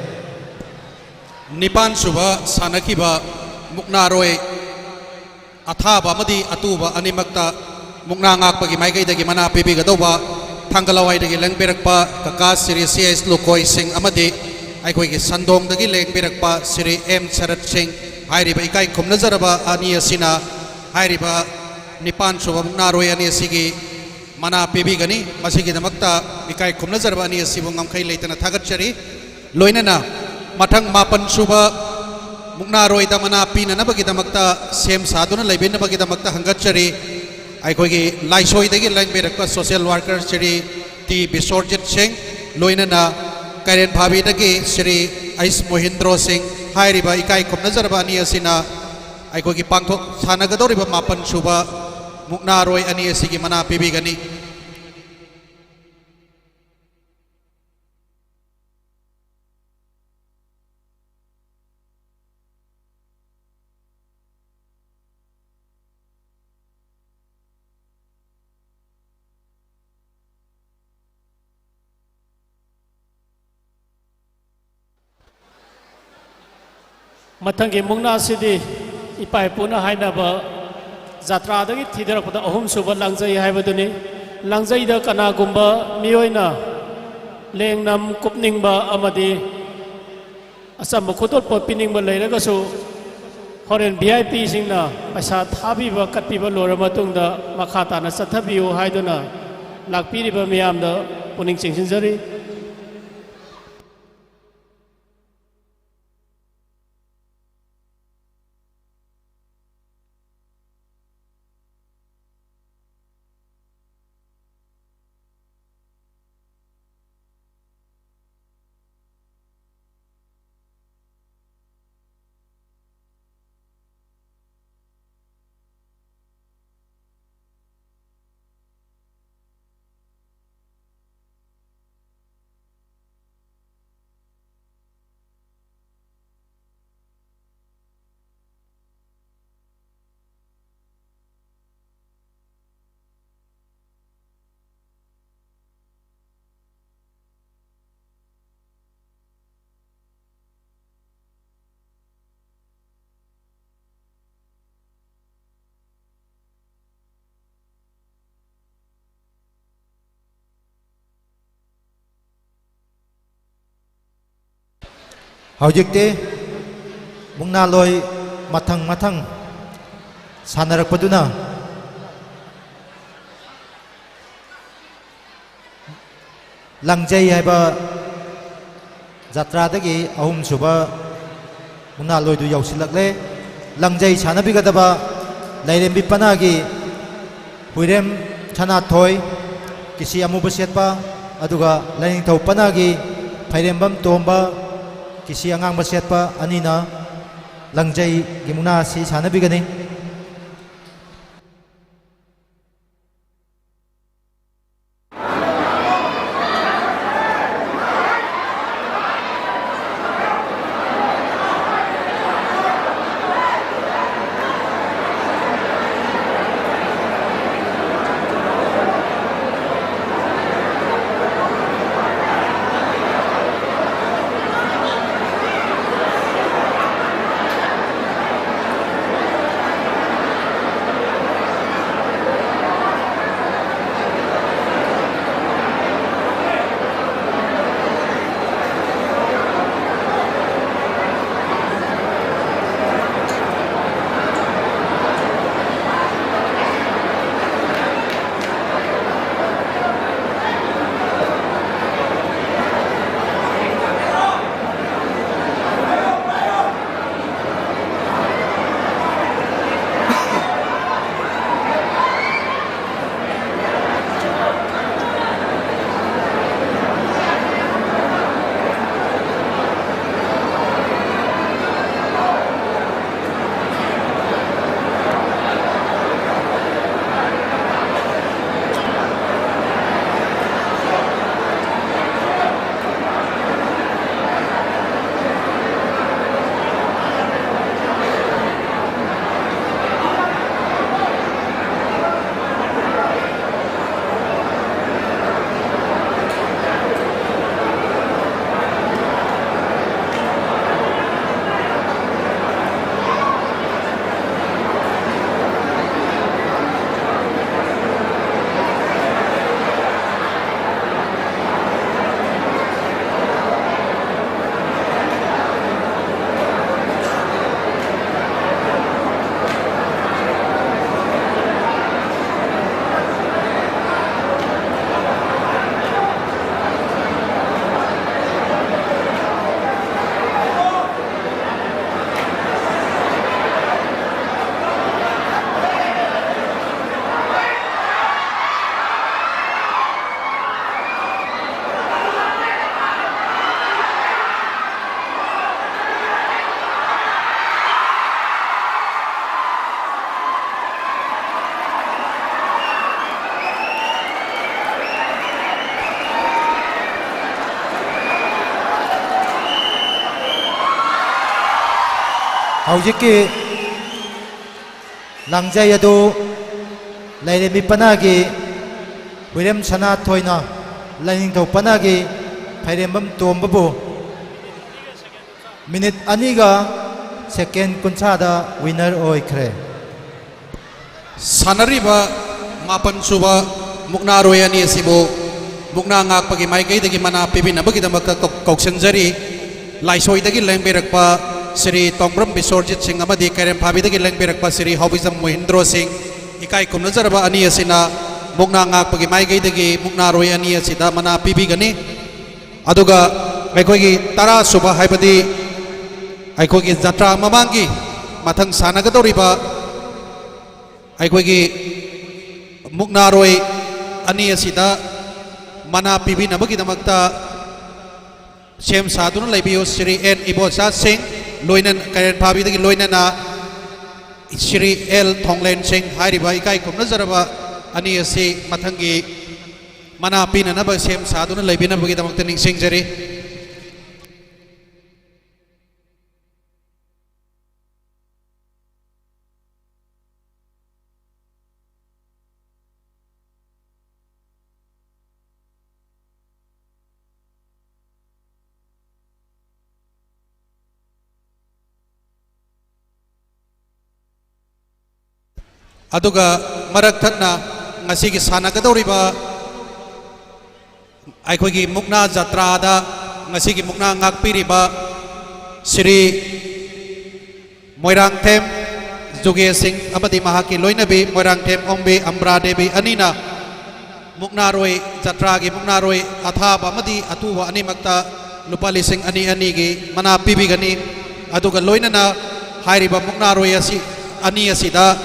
ꯅꯤꯄꯥꯟ ꯁꯨꯕ ꯁꯥꯟꯅꯈꯤꯕ ꯃꯨꯛꯅꯥꯔꯣꯏ ꯑꯊꯥꯕ ꯑꯃꯗꯤ ꯑꯇꯨꯕ ꯑꯅꯤꯃꯛꯇ ꯃꯨꯛꯅꯥ ꯉꯥꯛꯄꯒꯤ ꯃꯥꯏꯀꯩꯗꯒꯤ ꯃꯅꯥ ꯄꯤꯕꯤꯒꯗꯧꯕ ꯊꯥꯡꯒ ꯂꯋꯥꯏꯗꯒꯤ ꯂꯦꯡꯕꯤꯔꯛꯄ ꯀꯀꯥ ꯁ꯭ꯔꯤ ꯁꯤ ꯑꯦꯁ ꯂꯨꯀꯣꯏ ꯁꯤꯡ ꯑꯃꯗꯤ ꯑꯩꯈꯣꯏꯒꯤ ꯁꯟꯗꯣꯡꯗꯒꯤ ꯂꯦꯡꯕꯤꯔꯛꯄ ꯁ꯭ꯔꯤ ꯑꯦꯝ ꯁꯔꯠ ꯁꯤꯡ ꯍꯥꯏꯔꯤꯕ ꯏꯀꯥꯏ ꯈꯨꯝꯅꯖꯔꯕ ꯑꯅꯤ ꯑꯁꯤꯅ ꯍꯥꯏꯔꯤꯕ ꯅꯤꯄꯥꯟ ꯁꯨꯕ ꯃꯨꯛꯅꯥꯔꯣꯏ ꯑꯅꯤ ꯑꯁꯤꯒꯤ ꯃꯅꯥ ꯄꯤꯕꯤꯒꯅꯤ꯫ ꯃꯁꯤꯒꯤꯗꯃꯛꯇ ꯏꯀꯥꯏ ꯈꯨꯝꯅꯖꯔꯕ ꯑꯅꯤ ꯑꯁꯤꯕꯨ ꯉꯝꯈꯩ ꯂꯩꯇꯅ ꯊꯥꯒꯠꯆꯔꯤ꯫ ꯂꯣꯏꯅꯅ ꯃꯊꯪ ꯃꯥꯄꯟ ꯁꯨꯕ ꯃꯨꯛꯅꯥꯔꯣꯏꯗ ꯃꯅꯥ ꯄꯤꯅꯅꯕꯒꯤꯗꯃꯛꯇ ꯁꯦꯝ ꯁꯥꯗꯨꯅ ꯂꯩꯕꯤꯅꯕꯒꯤꯗꯃꯛꯇ ꯍꯪꯒꯠꯆꯔꯤ꯫ ꯑꯩꯈꯣꯏꯒꯤ ꯂꯥꯏꯁꯣꯏꯗꯒꯤ ꯂꯦꯡꯕꯤꯔꯛꯄ social worker Shri T Bisorjit ꯁꯤꯡ, ꯂꯣꯏꯅꯅ ꯀꯩꯔꯦꯟ ꯐꯥꯕꯤꯗꯒꯤ ꯁ꯭ꯔꯤ ꯑꯩꯁ ꯃꯣꯍꯤꯟꯗ꯭ꯔꯣ ꯁꯤꯡ ꯍꯥꯏꯔꯤꯕ ꯏꯀꯥꯏ ꯈꯨꯝꯅꯖꯔꯕ ꯑꯅꯤ ꯑꯁꯤꯅ ꯑꯩꯈꯣꯏꯒꯤ ꯄꯥꯡꯊꯣꯛ ꯁꯥꯟꯅꯒꯗꯧꯔꯤꯕ ꯃꯥꯄꯟ ꯁꯨꯕ ꯃꯨꯛꯅꯥꯔꯣꯏ ꯑꯅꯤ ꯑꯁꯤꯒꯤ ꯃꯅꯥ ꯄꯤꯕꯤꯒꯅꯤ꯫ ꯃꯊꯪꯒꯤ ꯃꯨꯛꯅꯥꯁꯤꯗꯤ ꯏꯄꯥ ꯏꯄꯨꯅ ꯍꯥꯏꯅꯕ ꯖꯥꯇ꯭ꯔꯥꯗꯒꯤ ꯊꯤꯗꯔꯛꯄꯗ ꯑꯍꯨꯝꯁꯨꯕ ꯂꯥꯡꯖꯩ ꯍꯥꯏꯕꯗꯨꯅꯤ꯫ ꯂꯥꯡꯖꯩꯗ ꯀꯅꯥꯒꯨꯝꯕ ꯃꯤꯑꯣꯏꯅ ꯂꯦꯡꯅꯝ ꯀꯨꯞꯅꯤꯡꯕ ꯑꯃꯗꯤ ꯑꯆꯝꯕ ꯈꯨꯗꯣꯜꯄꯣꯠ ꯄꯤꯅꯤꯡꯕ ꯂꯩꯔꯒꯁꯨ ꯍꯣꯔꯦꯟ ꯚꯤ ꯑꯥꯏ ꯄꯤꯁꯤꯡꯅ ꯄꯩꯁꯥ ꯊꯥꯕꯤꯕ ꯀꯠꯄꯤꯕ ꯂꯣꯏꯔꯕ ꯃꯇꯨꯡꯗ ꯃꯈꯥ ꯇꯥꯅ ꯆꯠꯊꯕꯤꯌꯨ ꯍꯥꯏꯗꯨꯅ ꯂꯥꯛꯄꯤꯔꯤꯕ ꯃꯤꯌꯥꯝꯗ ꯄꯨꯛꯅꯤꯡ ꯆꯤꯡꯁꯤꯟꯖꯔꯤ꯫ ꯍꯧꯖꯤꯛꯇꯤ ꯃꯨꯛꯅꯥꯂꯣꯏ ꯃꯊꯪ ꯃꯊꯪ ꯁꯥꯟꯅꯔꯛꯄꯗꯨꯅ ꯂꯪꯖꯩ ꯍꯥꯏꯕ ꯖꯇ꯭ꯔꯥꯗꯒꯤ ꯑꯍꯨꯝꯁꯨꯕ ꯃꯨꯛꯅꯥꯂꯣꯏꯗꯨ ꯌꯧꯁꯤꯜꯂꯛꯂꯦ꯫ ꯂꯪꯖꯩ ꯁꯥꯟꯅꯕꯤꯒꯗꯕ ꯂꯥꯏꯔꯦꯝꯕꯤ ꯄꯅꯥꯒꯤ ꯍꯨꯏꯔꯦꯝ ꯁꯅꯥꯊꯣꯏ, ꯀꯤꯁꯤ ꯑꯃꯨꯕ ꯁꯦꯠꯄ, ꯑꯗꯨꯒ ꯂꯥꯏꯅꯤꯡꯊꯧ ꯄꯅꯥꯒꯤ ꯐꯩꯔꯦꯝꯕꯝ ꯇꯣꯝꯕ, ꯀꯤꯁꯤ ꯑꯉꯥꯡꯕ ꯁꯦꯠꯄ ꯑꯅꯤꯅ ꯂꯪꯖꯩꯒꯤ ꯃꯨꯛꯅꯥ ꯑꯁꯤ ꯁꯥꯟꯅꯕꯤꯒꯅꯤ꯫ ꯍꯧꯖꯤꯛꯀꯤ ꯂꯥꯡꯖꯩ ꯑꯗꯨ ꯂꯥꯏꯔꯦꯝꯕꯤ ꯄꯅꯥꯒꯤ ꯍꯨꯏꯔꯦꯝ ꯁꯅꯥꯊꯣꯏꯅ ꯂꯥꯏꯅꯤꯡꯊꯧ ꯄꯅꯥꯒꯤ ꯐꯩꯔꯦꯝꯕꯝ ꯇꯣꯝꯕꯕꯨ ꯃꯤꯅꯤꯠ ꯑꯅꯤꯒ ꯁꯦꯀꯦꯟ ꯀꯨꯟꯊ꯭ꯔꯥꯗ ꯋꯤꯅꯔ ꯑꯣꯏꯈ꯭ꯔꯦ꯫ ꯁꯥꯟꯅꯔꯤꯕ ꯃꯥꯄꯟ ꯁꯨꯕ ꯃꯨꯛꯅꯥꯔꯣꯏ ꯑꯅꯤ ꯑꯁꯤꯕꯨ ꯃꯨꯛꯅꯥ ꯉꯥꯛꯄꯒꯤ ꯃꯥꯏꯀꯩꯗꯒꯤ ꯃꯅꯥ ꯄꯤꯕꯤꯅꯕꯒꯤꯗꯃꯛꯇ ꯀꯧ-, ꯀꯧꯁꯤꯟꯖꯔꯤ꯫ ꯂꯥꯏꯁꯣꯏꯗꯒꯤ ꯂꯦꯡꯕꯤꯔꯛꯄ ꯁ꯭ꯔꯤ ꯇꯣꯡꯕ꯭ꯔꯝ ꯕꯤꯁ꯭ꯋꯔꯖꯤꯠ ꯁꯤꯡ ꯑꯃꯗꯤ ꯀꯩꯔꯦꯝꯐꯥꯕꯤꯗꯒꯤ ꯂꯦꯡꯕꯤꯔꯛꯄ ꯁ꯭ꯔꯤ ꯍꯥꯎꯕꯤꯖꯝ ꯃꯣꯍꯤꯟꯗ꯭ꯔꯣ ꯁꯤꯡ, ꯏꯀꯥꯏ ꯈꯨꯝꯅꯖꯔꯕ ꯑꯅꯤ ꯑꯁꯤꯅ ꯃꯨꯛꯅꯥ ꯉꯥꯛꯄꯒꯤ ꯃꯥꯏꯀꯩꯗꯒꯤ ꯃꯨꯛꯅꯥꯔꯣꯏ ꯑꯅꯤ ꯑꯁꯤꯗ ꯃꯅꯥ ꯄꯤꯕꯤꯒꯅꯤ꯫ ꯑꯗꯨꯒ ꯑꯩꯈꯣꯏꯒꯤ ꯇꯔꯥ ꯁꯨꯕ, ꯍꯥꯏꯕꯗꯤ ꯑꯩꯈꯣꯏꯒꯤ ꯖꯇ꯭ꯔꯥ ꯃꯃꯥꯡꯒꯤ ꯃꯊꯪ ꯁꯥꯟꯅꯒꯗꯧꯔꯤꯕ ꯑꯩꯈꯣꯏꯒꯤ ꯃꯨꯛꯅꯥꯔꯣꯏ ꯑꯅꯤ ꯑꯁꯤꯗ ꯃꯅꯥ ꯄꯤꯕꯤꯅꯕꯒꯤꯗꯃꯛꯇ ꯁꯦꯝ ꯁꯥꯗꯨꯅ ꯂꯩꯕꯤꯌꯨ꯫ ꯁ꯭ꯔꯤ ꯑꯦꯟ ꯏꯕꯣꯆꯥ ꯁꯤꯡ, ꯂꯣꯏꯅ-, ꯀꯩꯔꯦꯝꯐꯥꯕꯤꯗꯒꯤ ꯂꯣꯏꯅꯅ ꯁ꯭ꯔꯤ ꯑꯦꯜ ꯊꯣꯡꯂꯦꯟ ꯁꯤꯡ ꯍꯥꯏꯔꯤꯕ ꯏꯀꯥꯏ ꯈꯨꯝꯅꯖꯔꯕ ꯑꯅꯤ ꯑꯁꯤ ꯃꯊꯪꯒꯤ ꯃꯅꯥ ꯄꯤꯅꯅꯕ ꯁꯦꯝ ꯁꯥꯗꯨꯅ ꯂꯩꯕꯤꯅꯕꯒꯤꯗꯃꯛꯇ ꯅꯤꯡꯁꯤꯡꯖꯔꯤ꯫ ꯑꯗꯨꯒ ꯃꯔꯛ ꯊꯠꯅ ꯉꯁꯤꯒꯤ ꯁꯥꯟꯅꯒꯗꯧꯔꯤꯕ ꯑꯩꯈꯣꯏꯒꯤ ꯃꯨꯛꯅꯥ ꯖꯇ꯭ꯔꯥꯗ ꯉꯁꯤꯒꯤ ꯃꯨꯛꯅꯥ ꯉꯥꯛꯄꯤꯔꯤꯕ ꯁ꯭ꯔꯤ ꯃꯣꯏꯔꯥꯡꯊꯦꯝ ꯖꯨꯒꯦ ꯁꯤꯡ ꯑꯃꯗꯤ ꯃꯍꯥꯛꯀꯤ ꯂꯣꯏꯅꯕꯤ ꯃꯣꯏꯔꯥꯡꯊꯦꯝ ꯑꯣꯡꯕꯤ ꯑꯝꯕ꯭ꯔꯥ ꯗꯦꯕꯤ ꯑꯅꯤꯅ ꯃꯨꯛꯅꯥꯔꯣꯏ ꯖꯇ꯭ꯔꯥꯒꯤ ꯃꯨꯛꯅꯥꯔꯣꯏ ꯑꯊꯥꯕ ꯑꯃꯗꯤ ꯑꯇꯨꯕ ꯑꯅꯤꯃꯛꯇ ꯂꯨꯄꯥ ꯂꯤꯁꯤꯡ ꯑꯅꯤ ꯑꯅꯤꯒꯤ ꯃꯅꯥ ꯄꯤꯕꯤꯒꯅꯤ꯫ ꯑꯗꯨꯒ ꯂꯣꯏꯅꯅ ꯍꯥꯏꯔꯤꯕ ꯃꯨꯛꯅꯥꯔꯣꯏ ꯑꯁꯤ, ꯑꯅꯤ ꯑꯁꯤꯗ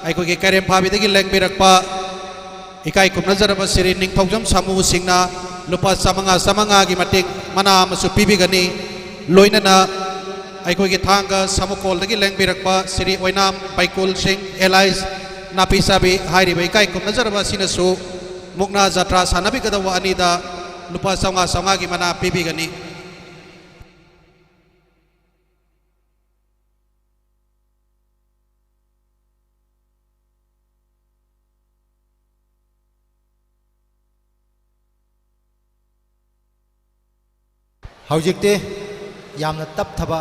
ꯑꯩꯈꯣꯏꯒꯤ ꯀꯩꯔꯦꯝꯐꯥꯕꯤꯗꯒꯤ ꯂꯦꯡꯕꯤꯔꯛꯄ ꯏꯀꯥꯏ ꯈꯨꯝꯅꯖꯔꯕ ꯁ꯭ꯔꯤ ꯅꯤꯡꯊꯧꯖꯝ ꯁꯥꯃꯨ ꯁꯤꯡꯅ ꯂꯨꯄꯥ ꯆꯥꯃꯉꯥ ꯆꯥꯃꯉꯥꯒꯤ ꯃꯇꯦꯡ ꯃꯅꯥ ꯑꯃꯁꯨ ꯄꯤꯕꯤꯒꯅꯤ꯫ ꯂꯣꯏꯅꯅ ꯑꯩꯈꯣꯏꯒꯤ ꯊꯥꯡꯒ ꯁꯥꯃꯨꯀꯣꯜꯗꯒꯤ ꯂꯦꯡꯕꯤꯔꯛꯄ ꯁ꯭ꯔꯤ ꯑꯣꯏꯅꯥꯝ ꯕꯩꯀꯨꯜ ꯁꯤꯡ ꯑꯦꯂꯥꯏꯁ ꯅꯥꯄꯤꯆꯥꯕꯤ ꯍꯥꯏꯔꯤꯕ ꯏꯀꯥꯏ ꯈꯨꯝꯅꯖꯔꯕ ꯑꯁꯤꯅꯁꯨ ꯃꯨꯛꯅꯥ ꯖꯇ꯭ꯔꯥ ꯁꯥꯟꯅꯕꯤꯒꯗꯧꯕ ꯑꯅꯤꯗ ꯂꯨꯄꯥ ꯆꯥꯃꯉꯥ ꯆꯥꯃꯉꯥꯒꯤ ꯃꯅꯥ ꯄꯤꯕꯤꯒꯅꯤ꯫ ꯍꯧꯖꯤꯛꯇꯤ ꯌꯥꯝꯅ ꯇꯞꯊꯕ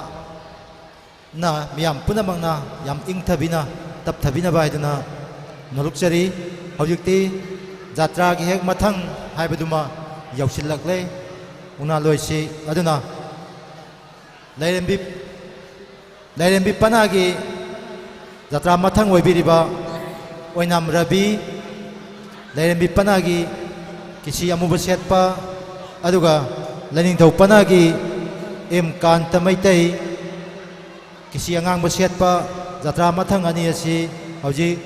ꯅ ꯃꯤꯌꯥꯝ ꯄꯨꯝꯅꯃꯛꯅ ꯌꯥꯝ ꯏꯪꯊꯕꯤꯅ ꯇꯞꯊꯕꯤꯅꯕ ꯍꯥꯏꯗꯨꯅ ꯅꯣꯂꯨꯛꯆꯔꯤ꯫ ꯍꯧꯖꯤꯛꯇꯤ ꯖꯥꯇ꯭ꯔꯥꯒꯤ ꯍꯦꯛ ꯃꯊꯪ ꯍꯥꯏꯕꯗꯨꯃ ꯌꯧꯁꯤꯜꯂꯛꯂꯦ꯫ ꯃꯨꯛꯅꯥ ꯂꯣꯏꯁꯤ ꯑꯗꯨꯅ ꯂꯥꯏꯔꯦꯝꯕꯤ, ꯂꯥꯏꯔꯦꯝꯕꯤ ꯄꯅꯥꯒꯤ ꯖꯥꯇ꯭ꯔꯥ ꯃꯊꯪ ꯑꯣꯏꯕꯤꯔꯤꯕ ꯑꯣꯏꯅꯥꯝ ꯔꯕꯤ, ꯂꯥꯏꯔꯦꯝꯕꯤ ꯄꯅꯥꯒꯤ ꯀꯤꯁꯤ ꯑꯃꯨꯕ ꯁꯦꯠꯄ, ꯑꯗꯨꯒ ꯂꯥꯏꯅꯤꯡꯊꯧ ꯄꯅꯥꯒꯤ ꯑꯦꯝ ꯀꯥꯟꯇ ꯃꯩꯇꯩ, ꯀꯤꯁꯤ ꯑꯉꯥꯡꯕ ꯁꯦꯠꯄ ꯖꯥꯇ꯭ꯔꯥ ꯃꯊꯪ ꯑꯅꯤ ꯑꯁꯤ ꯍꯧꯖꯤꯛ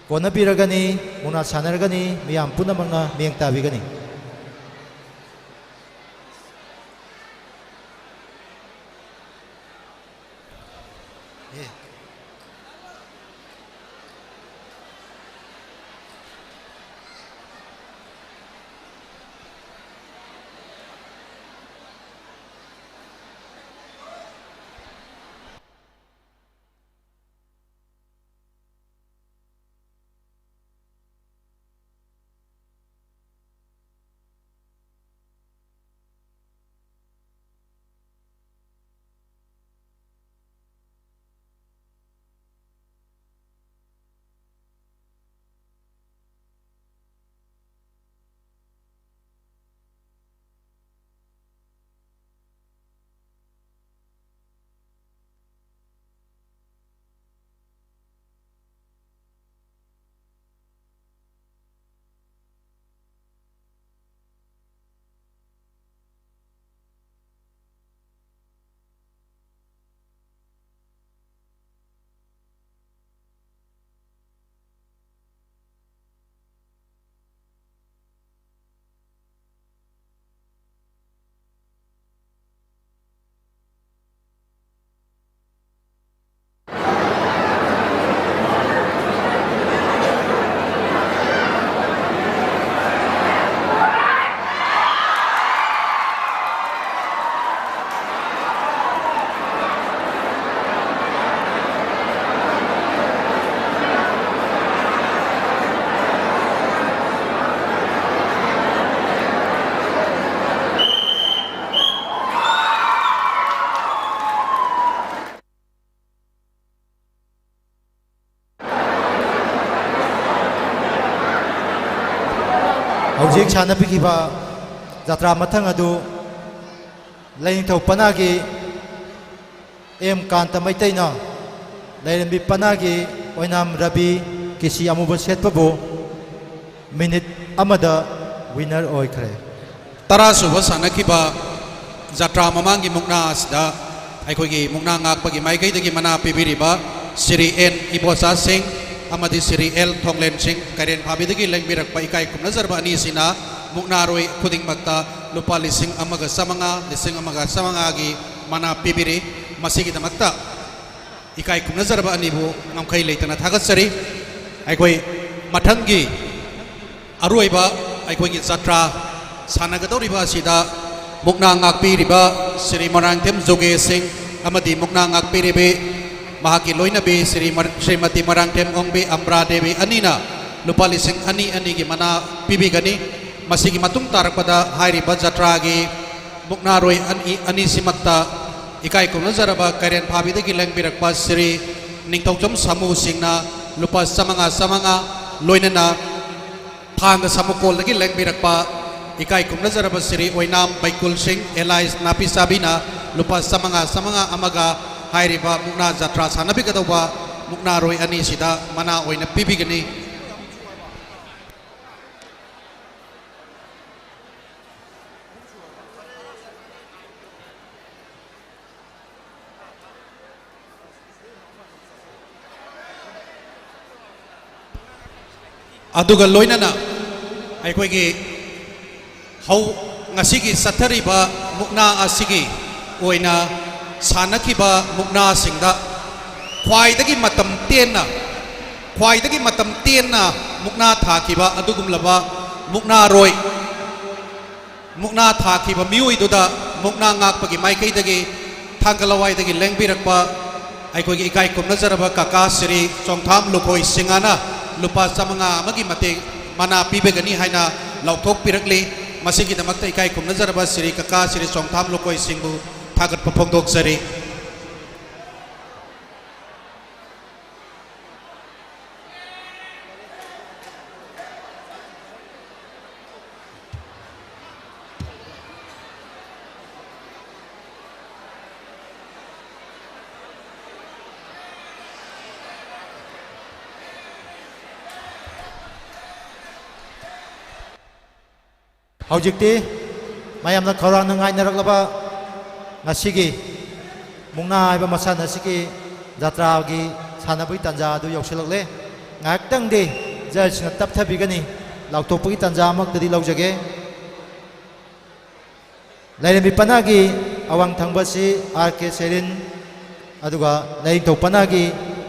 ꯀꯣꯟꯅꯕꯤꯔꯒꯅꯤ, ꯃꯨꯛꯅꯥ ꯁꯥꯟꯅꯔꯒꯅꯤ, ꯃꯤꯌꯥꯝ ꯄꯨꯝꯅꯃꯛꯅ ꯃꯤꯠꯌꯦꯡ ꯇꯥꯕꯤꯒꯅꯤ꯫ ꯍꯧꯖꯤꯛ ꯁꯥꯟꯅꯕꯤꯈꯤꯕ ꯖꯇ꯭ꯔꯥ ꯃꯊꯪ ꯑꯗꯨ ꯂꯥꯏꯅꯤꯡꯊꯧ ꯄꯅꯥꯒꯤ ꯑꯦꯝ ꯀꯥꯟꯇ ꯃꯩꯇꯩꯅ ꯂꯥꯏꯔꯦꯝꯕꯤ ꯄꯅꯥꯒꯤ ꯑꯣꯏꯅꯥꯝ ꯔꯕꯤ ꯀꯦꯁꯤ ꯑꯃꯨꯕ ꯁꯦꯠꯄꯕꯨ ꯃꯤꯅꯤꯠ ꯑꯃꯗ ꯋꯤꯅꯔ ꯑꯣꯏꯈ꯭ꯔꯦ꯫ ꯇꯔꯥ ꯁꯨꯕ ꯁꯥꯟꯅꯈꯤꯕ ꯖꯇ꯭ꯔꯥ ꯃꯃꯥꯡꯒꯤ ꯃꯨꯛꯅꯥ ꯑꯁꯤꯗ ꯑꯩꯈꯣꯏꯒꯤ ꯃꯨꯛꯅꯥ ꯉꯥꯛꯄꯒꯤ ꯃꯥꯏꯀꯩꯗꯒꯤ ꯃꯅꯥ ꯄꯤꯕꯤꯔꯤꯕ ꯁ꯭ꯔꯤ ꯑꯦꯟ ꯏꯕꯣꯆꯥ ꯁꯤꯡ ꯑꯃꯗꯤ ꯁ꯭ꯔꯤ ꯑꯦꯜ ꯊꯣꯡꯂꯦꯟ ꯁꯤꯡ, ꯀꯩꯔꯦꯟ ꯐꯥꯕꯤꯗꯒꯤ ꯂꯦꯡꯕꯤꯔꯛꯄ ꯏꯀꯥꯏ ꯈꯨꯝꯅꯖꯔꯕ ꯑꯅꯤꯁꯤꯅ ꯃꯨꯛꯅꯥꯔꯣꯏ ꯈꯨꯗꯤꯡꯃꯛꯇ ꯂꯨꯄꯥ ꯂꯤꯁꯤꯡ ꯑꯃꯒ ꯆꯥꯃꯉꯥ, ꯂꯤꯁꯤꯡ ꯑꯃꯒ ꯆꯥꯃꯉꯥꯒꯤ ꯃꯅꯥ ꯄꯤꯕꯤꯔꯤ꯫ ꯃꯁꯤꯒꯤꯗꯃꯛꯇ ꯏꯀꯥꯏ ꯈꯨꯝꯅꯖꯔꯕ ꯑꯅꯤꯕꯨ ꯉꯝꯈꯩ ꯂꯩꯇꯅ ꯊꯥꯒꯠꯆꯔꯤ꯫ ꯑꯩꯈꯣꯏ ꯃꯊꯪꯒꯤ ꯑꯔꯣꯏꯕ ꯑꯩꯈꯣꯏꯒꯤ ꯖꯇ꯭ꯔꯥ ꯁꯥꯟꯅꯒꯗꯧꯔꯤꯕ ꯑꯁꯤꯗ ꯃꯨꯛꯅꯥ ꯉꯥꯛꯄꯤꯔꯤꯕ ꯁ꯭ꯔꯤ ꯃꯣꯏꯔꯥꯡꯊꯦꯝ ꯖꯣꯒꯦ ꯁꯤꯡ ꯑꯃꯗꯤ ꯃꯨꯛꯅꯥ ꯉꯥꯛꯄꯤꯔꯤꯕꯤ ꯃꯍꯥꯛꯀꯤ ꯂꯣꯏꯅꯕꯤ ꯁ꯭ꯔꯤ ꯃꯔ-, ꯁ꯭ꯔꯤꯃꯇꯤ ꯃꯣꯏꯔꯥꯡꯊꯦꯝ ꯑꯣꯡꯕꯤ ꯑꯝꯕ꯭ꯔꯥ ꯗꯦꯕꯤ ꯑꯅꯤꯅ ꯂꯨꯄꯥ ꯂꯤꯁꯤꯡ ꯑꯅꯤ ꯑꯅꯤꯒꯤ ꯃꯅꯥ ꯄꯤꯕꯤꯒꯅꯤ꯫ ꯃꯁꯤꯒꯤ ꯃꯇꯨꯡ ꯇꯥꯔꯛꯄꯗ ꯍꯥꯏꯔꯤꯕ ꯖꯇ꯭ꯔꯥꯒꯤ ꯃꯨꯛꯅꯥꯔꯣꯏ ꯑꯅꯤ, ꯑꯅꯤꯁꯤꯃꯛꯇ ꯏꯀꯥꯏ ꯈꯨꯝꯅꯖꯔꯕ ꯀꯩꯔꯦꯟ ꯐꯥꯕꯤꯗꯒꯤ ꯂꯦꯡꯕꯤꯔꯛꯄ ꯁ꯭ꯔꯤ ꯅꯤꯡꯊꯧꯖꯝ ꯁꯥꯃꯨ ꯁꯤꯡꯅ ꯂꯨꯄꯥ ꯆꯥꯃꯉꯥ ꯆꯥꯃꯉꯥ, ꯂꯣꯏꯅꯅ ꯊꯥꯡꯒ ꯁꯥꯃꯨꯀꯣꯜꯗꯒꯤ ꯂꯦꯡꯕꯤꯔꯛꯄ ꯏꯀꯥꯏ ꯈꯨꯝꯅꯖꯔꯕ ꯁ꯭ꯔꯤ ꯑꯣꯏꯅꯥꯝ ꯕꯩꯀꯨꯜ ꯁꯤꯡ ꯑꯦꯂꯥꯏꯁ ꯅꯥꯄꯤꯆꯥꯕꯤꯅ ꯂꯨꯄꯥ ꯆꯥꯃꯉꯥ ꯆꯥꯃꯉꯥ ꯑꯃꯒ ꯍꯥꯏꯔꯤꯕ ꯃꯨꯛꯅꯥ ꯖꯇ꯭ꯔꯥ ꯁꯥꯟꯅꯕꯤꯒꯗꯧꯕ ꯃꯨꯛꯅꯥꯔꯣꯏ ꯑꯅꯤꯁꯤꯗ ꯃꯅꯥ ꯑꯣꯏꯅ ꯄꯤꯕꯤꯒꯅꯤ꯫ ꯑꯗꯨꯒ ꯂꯣꯏꯅꯅ ꯑꯩꯈꯣꯏꯒꯤ ꯍꯧ-, ꯉꯁꯤꯒꯤ ꯆꯠꯊꯔꯤꯕ ꯃꯨꯛꯅꯥ ꯑꯁꯤꯒꯤ ꯑꯣꯏꯅ ꯁꯥꯟꯅꯈꯤꯕ ꯃꯨꯛꯅꯥꯁꯤꯡꯗ ꯈ꯭ꯋꯥꯏꯗꯒꯤ ꯃꯇꯝ ꯇꯦꯟꯅ, ꯈ꯭ꯋꯥꯏꯗꯒꯤ ꯃꯇꯝ ꯇꯦꯟꯅ ꯃꯨꯛꯅꯥ ꯊꯥꯈꯤꯕ ꯑꯗꯨꯒꯨꯝꯂꯕ ꯃꯨꯛꯅꯥꯔꯣꯏ ꯃꯨꯛꯅꯥ ꯊꯥꯈꯤꯕ ꯃꯤꯑꯣꯏꯗꯨꯗ ꯃꯨꯛꯅꯥ ꯉꯥꯛꯄꯒꯤ ꯃꯥꯏꯀꯩꯗꯒꯤ ꯊꯥꯡꯒ ꯂꯋꯥꯏꯗꯒꯤ ꯂꯦꯡꯕꯤꯔꯛꯄ ꯑꯩꯈꯣꯏꯒꯤ ꯏꯀꯥꯏ ꯈꯨꯝꯅꯖꯔꯕ ꯀꯀꯥ ꯁ꯭ꯔꯤ ꯆꯣꯡꯊꯥꯝ ꯂꯨꯈꯣꯏ ꯁꯤꯡꯍꯅ ꯂꯨꯄꯥ ꯆꯥꯃꯉꯥ ꯑꯃꯒꯤ ꯃꯇꯦꯡ ꯃꯅꯥ ꯄꯤꯕꯤꯒꯅꯤ ꯍꯥꯏꯅ ꯂꯥꯎꯊꯣꯛꯄꯤꯔꯛꯂꯤ꯫ ꯃꯁꯤꯒꯤꯗꯃꯛꯇ ꯏꯀꯥꯏ ꯈꯨꯝꯅꯖꯔꯕ ꯁ꯭ꯔꯤ ꯀꯀꯥ ꯁ꯭ꯔꯤ ꯆꯣꯡꯊꯥꯝ ꯂꯨꯈꯣꯏ ꯁꯤꯡꯕꯨ ꯊꯥꯒꯠꯄ ꯐꯣꯡꯗꯣꯛꯆꯔꯤ꯫ ꯍꯧꯖꯤꯛꯇꯤ ꯃꯌꯥꯝꯅ ꯈꯧꯔꯥꯡꯅ ꯉꯥꯏꯅꯔꯛꯂꯕ ꯉꯁꯤꯒꯤ ꯃꯨꯛꯅꯥ ꯍꯥꯏꯕ ꯃꯁꯥꯟꯅ ꯑꯁꯤꯒꯤ ꯖꯇ꯭ꯔꯥꯒꯤ ꯁꯥꯟꯅꯕꯒꯤ ꯇꯥꯟꯖꯥ ꯑꯗꯨ ꯌꯧꯁꯤꯜꯂꯛꯂꯦ꯫ ꯉꯥꯏꯍꯥꯛꯇꯪꯗꯤ ꯖꯖꯁꯤꯡꯅ ꯇꯞꯊꯕꯤꯒꯅꯤ꯫ ꯂꯥꯎꯊꯣꯛꯄꯒꯤ ꯇꯥꯟꯖꯥ ꯑꯃꯛꯇꯗꯤ ꯂꯧꯖꯒꯦ꯫ ꯂꯥꯏꯔꯦꯝꯕꯤ ꯄꯅꯥꯒꯤ ꯑꯋꯥꯡ ꯊꯪꯕꯁꯤ ꯑꯥꯔ ꯀꯦ ꯁꯦꯔꯤꯟ, ꯑꯗꯨꯒ ꯂꯥꯏꯔꯤꯡꯊꯧ ꯄꯅꯥꯒꯤ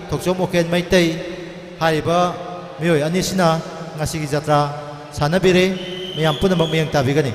ꯊꯣꯛꯆꯣꯝ ꯑꯣꯀꯦꯟ ꯃꯩꯇꯩ ꯍꯥꯏꯔꯤꯕ ꯃꯤꯑꯣꯏ ꯑꯅꯤꯁꯤꯅ ꯉꯁꯤꯒꯤ ꯖꯇ꯭ꯔꯥ ꯁꯥꯟꯅꯕꯤꯔꯦ꯫ ꯃꯌꯥꯝ ꯄꯨꯝꯅꯃꯛ ꯃꯤꯠꯌꯦꯡ ꯇꯥꯕꯤꯒꯅꯤ꯫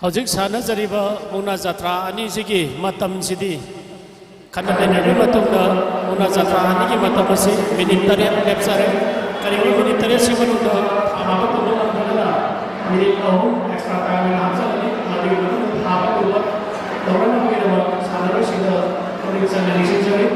ꯍꯧꯖꯤꯛ ꯁꯥꯟꯅꯖꯔꯤꯕ ꯃꯨꯛꯅꯥ ꯖꯇ꯭ꯔꯥ ꯑꯅꯤꯁꯤꯒꯤ ꯃꯇꯝꯁꯤꯗꯤ ꯈꯟꯅ ꯅꯩꯅꯔꯕ ꯃꯇꯨꯡꯗ ꯃꯨꯛꯅꯥ ꯖꯇ꯭ꯔꯥ ꯑꯅꯤꯒꯤ ꯃꯇꯝ ꯑꯁꯤ ꯃꯤꯅꯤꯠ ꯇꯔꯦꯠ ꯂꯦꯞꯆꯔꯦ꯫ ꯀꯔꯤꯒꯨꯝꯕ ꯃꯤꯅꯤꯠ ꯇꯔꯦꯠꯁꯤ ꯃꯅꯨꯡꯗ ꯊꯥꯕ ꯇꯧꯕ ꯉꯝꯗ꯭ꯔꯒꯅ ꯃꯤꯅꯤꯠ ꯑꯍꯨꯝ ꯑꯦꯛꯁꯇ꯭ꯔꯥ ꯇꯥꯏꯝ ꯑꯣꯏꯅ ꯍꯥꯞꯆꯒꯅꯤ꯫ ꯃꯗꯨꯒꯤ ꯃꯅꯨꯡꯗ ꯊꯥꯕ ꯇꯧꯕ ꯇꯧꯔꯛꯅꯕꯒꯤꯗꯃꯛ ꯁꯥꯟꯅꯔꯣꯏꯁꯤꯡꯗ ꯄꯨꯛꯅꯤꯡ ꯆꯪꯅ ꯅꯤꯡꯁꯤꯡꯖꯔꯤ꯫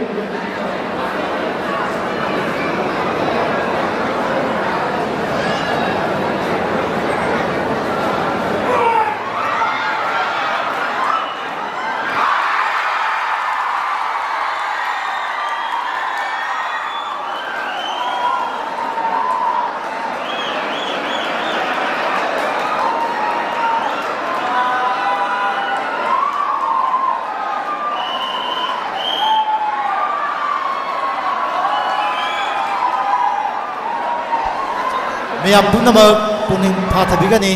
ꯃꯌꯥꯝ ꯄꯨꯝꯅꯃꯛ ꯄꯨꯛꯅꯤꯡ ꯐꯥꯊꯕꯤꯒꯅꯤ꯫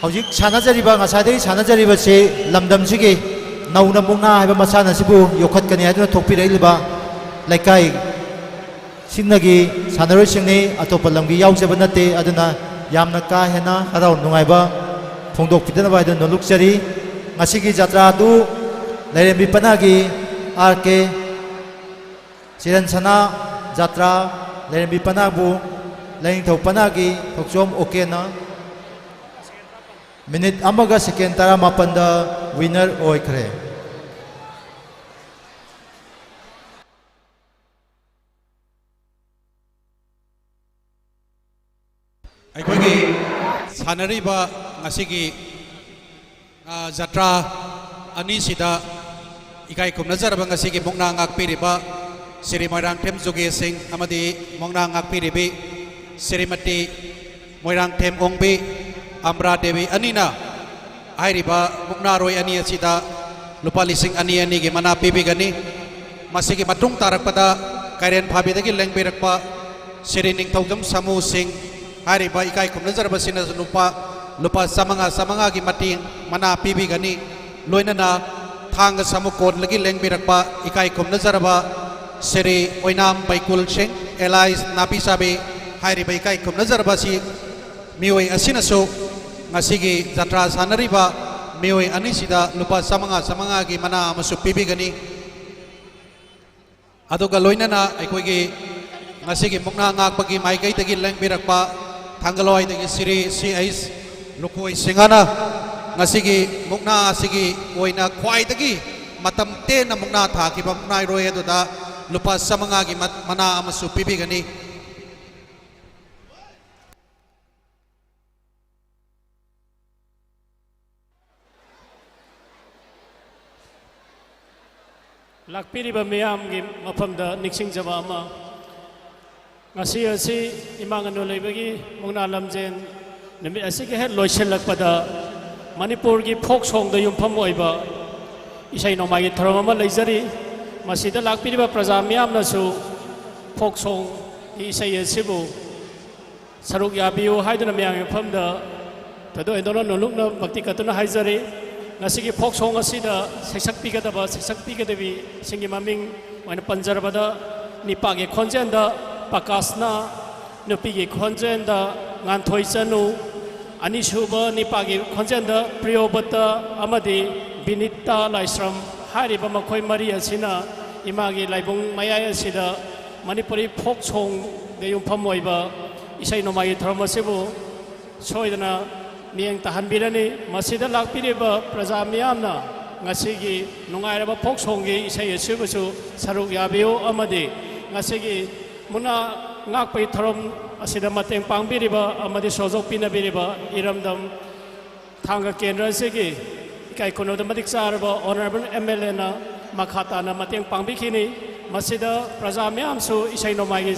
ꯍꯧꯖꯤꯛ ꯁꯥꯟꯅꯖꯔꯤꯕ, ꯉꯁꯥꯏꯗꯒꯤ ꯁꯥꯟꯅꯖꯔꯤꯕꯁꯤ ꯂꯝꯗꯝꯁꯤꯒꯤ ꯅꯧꯅ ꯃꯨꯛꯅꯥ ꯍꯥꯏꯕ ꯃꯁꯥꯟꯅ ꯑꯁꯤꯕꯨ ꯌꯣꯛꯈꯠꯀꯅꯤ ꯍꯥꯏꯗꯨꯅ ꯊꯣꯛꯄꯤꯔꯛꯂꯤꯕ ꯂꯩꯀꯥꯏꯁꯤꯡꯅꯒꯤ ꯁꯥꯟꯅꯔꯣꯏꯁꯤꯡꯅꯤ꯫ ꯑꯇꯣꯞꯄ ꯂꯝꯒꯤ ꯌꯥꯎꯖꯕ ꯅꯠꯇꯦ꯫ ꯑꯗꯨꯅ ꯌꯥꯝꯅ ꯀꯥ ꯍꯦꯟꯅ ꯍꯔꯥꯎ ꯅꯨꯡꯉꯥꯏꯕ ꯐꯣꯡꯗꯣꯛꯄꯤꯗꯅꯕ ꯍꯥꯏꯗꯨꯅ ꯅꯣꯂꯨꯛꯆꯔꯤ꯫ ꯉꯁꯤꯒꯤ ꯖꯇ꯭ꯔꯥ ꯑꯗꯨ ꯂꯥꯏꯔꯦꯝꯕꯤ ꯄꯅꯥꯒꯤ ꯑꯥꯔ ꯀꯦ ꯆꯤꯔꯟ ꯁꯅꯥ ꯖꯇ꯭ꯔꯥ ꯂꯥꯏꯔꯦꯝꯕꯤ ꯄꯅꯥꯕꯨ ꯂꯥꯏꯅꯤꯡꯊꯧ ꯄꯅꯥꯒꯤ ꯊꯧꯆꯣꯝ ꯑꯣꯀꯦꯅ ꯃꯤꯅꯤꯠ ꯑꯃꯒ ꯁꯦꯀꯦꯟ ꯇꯔꯥꯃꯥꯄꯟꯗ ꯋꯤꯅꯔ ꯑꯣꯏꯈ꯭ꯔꯦ꯫ ꯑꯩꯈꯣꯏꯒꯤ ꯁꯥꯟꯅꯔꯤꯕ ꯉꯁꯤꯒꯤ, ꯑ, ꯖꯇ꯭ꯔꯥ ꯑꯅꯤꯁꯤꯗ ꯏꯀꯥꯏ ꯈꯨꯝꯅꯖꯔꯕ ꯉꯁꯤꯒꯤ ꯃꯨꯛꯅꯥ ꯉꯥꯛꯄꯤꯔꯤꯕ ꯁ꯭ꯔꯤ ꯃꯣꯏꯔꯥꯡꯊꯦꯝ ꯖꯨꯒꯦꯁ ꯁꯤꯡ ꯑꯃꯗꯤ ꯃꯨꯛꯅꯥ ꯉꯥꯛꯄꯤꯔꯤꯕꯤ ꯁ꯭ꯔꯤꯃꯇꯤ ꯃꯣꯏꯔꯥꯡꯊꯦꯝ ꯑꯣꯡꯕꯤ ꯑꯝꯕ꯭ꯔꯥ ꯗꯦꯕꯤ ꯑꯅꯤꯅ ꯍꯥꯏꯔꯤꯕ ꯃꯨꯛꯅꯥꯔꯣꯏ ꯑꯅꯤ ꯑꯁꯤꯗ ꯂꯨꯄꯥ ꯂꯤꯁꯤꯡ ꯑꯅꯤ ꯑꯅꯤꯒꯤ ꯃꯅꯥ ꯄꯤꯕꯤꯒꯅꯤ꯫ ꯃꯁꯤꯒꯤ ꯃꯇꯨꯡ ꯇꯥꯔꯛꯄꯗ ꯀꯩꯔꯦꯟ ꯐꯥꯕꯤꯗꯒꯤ ꯂꯦꯡꯕꯤꯔꯛꯄ ꯁ꯭ꯔꯤ ꯅꯤꯡꯊꯧꯖꯝ ꯁꯥꯃꯨ ꯁꯤꯡ ꯍꯥꯏꯔꯤꯕ ꯏꯀꯥꯏ ꯈꯨꯝꯅꯖꯔꯕꯁꯤꯡꯅꯁꯨ ꯂꯨꯄꯥ, ꯂꯨꯄꯥ ꯆꯥꯃꯉꯥ, ꯆꯥꯃꯉꯥꯒꯤ ꯃꯇꯦꯡ ꯃꯅꯥ ꯄꯤꯕꯤꯒꯅꯤ꯫ ꯂꯣꯏꯅꯅ ꯊꯥꯡꯒ ꯁꯥꯃꯨ ꯀꯣꯟꯗꯒꯤ ꯂꯦꯡꯕꯤꯔꯛꯄ ꯏꯀꯥꯏ ꯈꯨꯝꯅꯖꯔꯕ ꯁ꯭ꯔꯤ ꯑꯣꯏꯅꯥꯝ ꯕꯩꯀꯨꯜ ꯁꯤꯡ, ꯑꯦꯂꯥꯏꯁ ꯅꯥꯄꯤꯆꯥꯕꯤ ꯍꯥꯏꯔꯤꯕ ꯏꯀꯥꯏ ꯈꯨꯝꯅꯖꯔꯕ ꯑꯁꯤ ꯃꯤꯑꯣꯏ ꯑꯁꯤꯅꯁꯨ ꯉꯁꯤꯒꯤ ꯖꯇ꯭ꯔꯥ ꯁꯥꯟꯅꯔꯤꯕ ꯃꯤꯑꯣꯏ ꯑꯅꯤꯁꯤꯗ ꯂꯨꯄꯥ ꯆꯥꯃꯉꯥ, ꯆꯥꯃꯉꯥꯒꯤ ꯃꯅꯥ ꯑꯃꯁꯨ ꯄꯤꯕꯤꯒꯅꯤ꯫ ꯑꯗꯨꯒ ꯂꯣꯏꯅꯅ ꯑꯩꯈꯣꯏꯒꯤ ꯉꯁꯤꯒꯤ ꯃꯨꯛꯅꯥ ꯉꯥꯛꯄꯒꯤ ꯃꯥꯏꯀꯩꯗꯒꯤ ꯂꯦꯡꯕꯤꯔꯛꯄ ꯊꯥꯡꯒꯂꯋꯥꯏꯗꯒꯤ ꯁ꯭ꯔꯤ ꯁꯤ ꯑꯩꯆ ꯂꯨꯀꯣꯏ ꯁꯤꯡꯍꯅ ꯉꯁꯤꯒꯤ ꯃꯨꯛꯅꯥ ꯑꯁꯤꯒꯤ ꯑꯣꯏꯅ ꯈ꯭ꯋꯥꯏꯗꯒꯤ ꯃꯇꯝ ꯇꯦꯟꯅ ꯃꯨꯛꯅꯥ ꯊꯥꯈꯤꯕ ꯃꯨꯛꯅꯥꯏꯔꯣꯏ ꯑꯗꯨꯗ ꯂꯨꯄꯥ ꯆꯥꯃꯉꯥꯒꯤ ꯃ-, ꯃꯅꯥ ꯑꯃꯁꯨ ꯄꯤꯕꯤꯒꯅꯤ꯫ ꯂꯥꯛꯄꯤꯔꯤꯕ ꯃꯤꯌꯥꯝꯒꯤ ꯃꯐꯝꯗ ꯅꯤꯡꯁꯤꯡꯖꯕ ꯑꯃ, ꯉꯁꯤ ꯑꯁꯤ ꯏꯃꯥ ꯉꯥꯅꯨ ꯂꯩꯕꯒꯤ ꯃꯨꯛꯅꯥ ꯂꯝꯖꯦꯟ ꯅꯨꯃꯤꯠ ꯑꯁꯤꯒꯤ ꯍꯦꯛ ꯂꯣꯏꯁꯤꯜꯂꯛꯄꯗ ꯃꯅꯤꯄꯨꯔꯒꯤ ꯐꯣꯛ ꯁꯣꯡꯗ ꯌꯨꯝꯐꯝ ꯑꯣꯏꯕ ꯏꯁꯩ ꯅꯣꯡꯃꯥꯏꯒꯤ ꯊꯧꯔꯝ ꯑꯃ ꯂꯩꯖꯔꯤ꯫ ꯃꯁꯤꯗ ꯂꯥꯛꯄꯤꯔꯤꯕ ꯄ꯭ꯔꯖꯥ ꯃꯤꯌꯥꯝꯅꯁꯨ ꯐꯣꯛ ꯁꯣꯡꯒꯤ ꯏꯁꯩ ꯑꯁꯤꯕꯨ ꯁꯔꯨꯛ ꯌꯥꯕꯤꯌꯨ ꯍꯥꯏꯗꯨꯅ ꯃꯌꯥꯝꯒꯤ ꯃꯐꯝꯗ ꯊꯣꯏꯗꯣꯛ ꯍꯦꯟꯗꯣꯛꯅ ꯅꯣꯂꯨꯛꯅ ꯚꯛꯇꯤ ꯀꯠꯇꯨꯅ ꯍꯥꯏꯖꯔꯤ꯫ ꯉꯁꯤꯒꯤ ꯐꯣꯛ ꯁꯣꯡ ꯑꯁꯤꯗ ꯁꯩꯁꯛꯄꯤꯒꯗꯕ ꯁꯩꯁꯛꯄꯤꯒꯗꯕꯤꯁꯤꯡꯒꯤ ꯃꯃꯤꯡ ꯑꯣꯏꯅ ꯄꯟꯖꯔꯕꯗ, ꯅꯤꯄꯥꯒꯤ ꯈꯣꯟꯖꯦꯜꯗ ꯄ꯭ꯔꯀꯥꯁꯅ, ꯅꯨꯄꯤꯒꯤ ꯈꯣꯟꯖꯦꯜꯗ ꯉꯥꯟꯊꯣꯏ ꯆꯅꯨ, ꯑꯅꯤꯁꯨꯕ ꯅꯤꯄꯥꯒꯤ ꯈꯣꯟꯖꯦꯜꯗ ꯄ꯭ꯔꯤꯌꯣꯕꯇ ꯑꯃꯗꯤ ꯕꯤꯅꯤꯇꯥ ꯂꯥꯏꯁ꯭ꯔꯝ ꯍꯥꯏꯔꯤꯕ ꯃꯈꯣꯏ ꯃꯔꯤ ꯑꯁꯤꯅ ꯏꯃꯥꯒꯤ ꯂꯥꯏꯕꯨꯡ ꯃꯌꯥꯏ ꯑꯁꯤꯗ ꯃꯅꯤꯄꯨꯔꯤ ꯐꯣꯛ ꯁꯣꯡꯗ ꯌꯨꯝꯐꯝ ꯑꯣꯏꯕ ꯏꯁꯩ ꯅꯣꯡꯃꯥꯏꯒꯤ ꯊꯧꯔꯝ ꯑꯁꯤꯕꯨ ꯁꯣꯏꯗꯅ ꯃꯤꯠꯌꯦꯡ ꯇꯥꯍꯟꯕꯤꯔꯅꯤ꯫ ꯃꯁꯤꯗ ꯂꯥꯛꯄꯤꯔꯤꯕ ꯄ꯭ꯔꯖꯥ ꯃꯤꯌꯥꯝꯅ ꯉꯁꯤꯒꯤ ꯅꯨꯡꯉꯥꯏꯔꯕ ꯐꯣꯛ ꯁꯣꯡꯒꯤ ꯏꯁꯩ ꯑꯁꯤꯕꯨꯁꯨ ꯁꯔꯨꯛ ꯌꯥꯕꯤꯌꯨ ꯑꯃꯗꯤ ꯉꯁꯤꯒꯤ ꯃꯨꯛꯅꯥ ꯉꯥꯛꯄꯒꯤ ꯊꯧꯔꯝ ꯑꯁꯤꯗ ꯃꯇꯦꯡ ꯄꯥꯡꯕꯤꯔꯤꯕ ꯑꯃꯗꯤ ꯁꯣꯖꯣꯛ ꯄꯤꯅꯕꯤꯔꯤꯕ ꯏꯔꯝꯗꯝ ꯊꯥꯡꯒ ꯀꯦꯟꯗ꯭ꯔ ꯑꯁꯤꯒꯤ ꯏꯀꯥꯏ ꯈꯨꯝꯅꯕꯗ ꯃꯇꯤꯛ ꯆꯥꯔꯕ ꯑꯣꯅꯔꯦꯕꯜ ꯑꯦꯝ ꯑꯦꯜ ꯑꯦꯅ ꯃꯈꯥ ꯇꯥꯅ ꯃꯇꯦꯡ ꯄꯥꯡꯕꯤꯈꯤꯅꯤ꯫ ꯃꯁꯤꯗ ꯄ꯭ꯔꯖꯥ ꯃꯌꯥꯝꯁꯨ ꯏꯁꯩ ꯅꯣꯡꯃꯥꯏꯒꯤ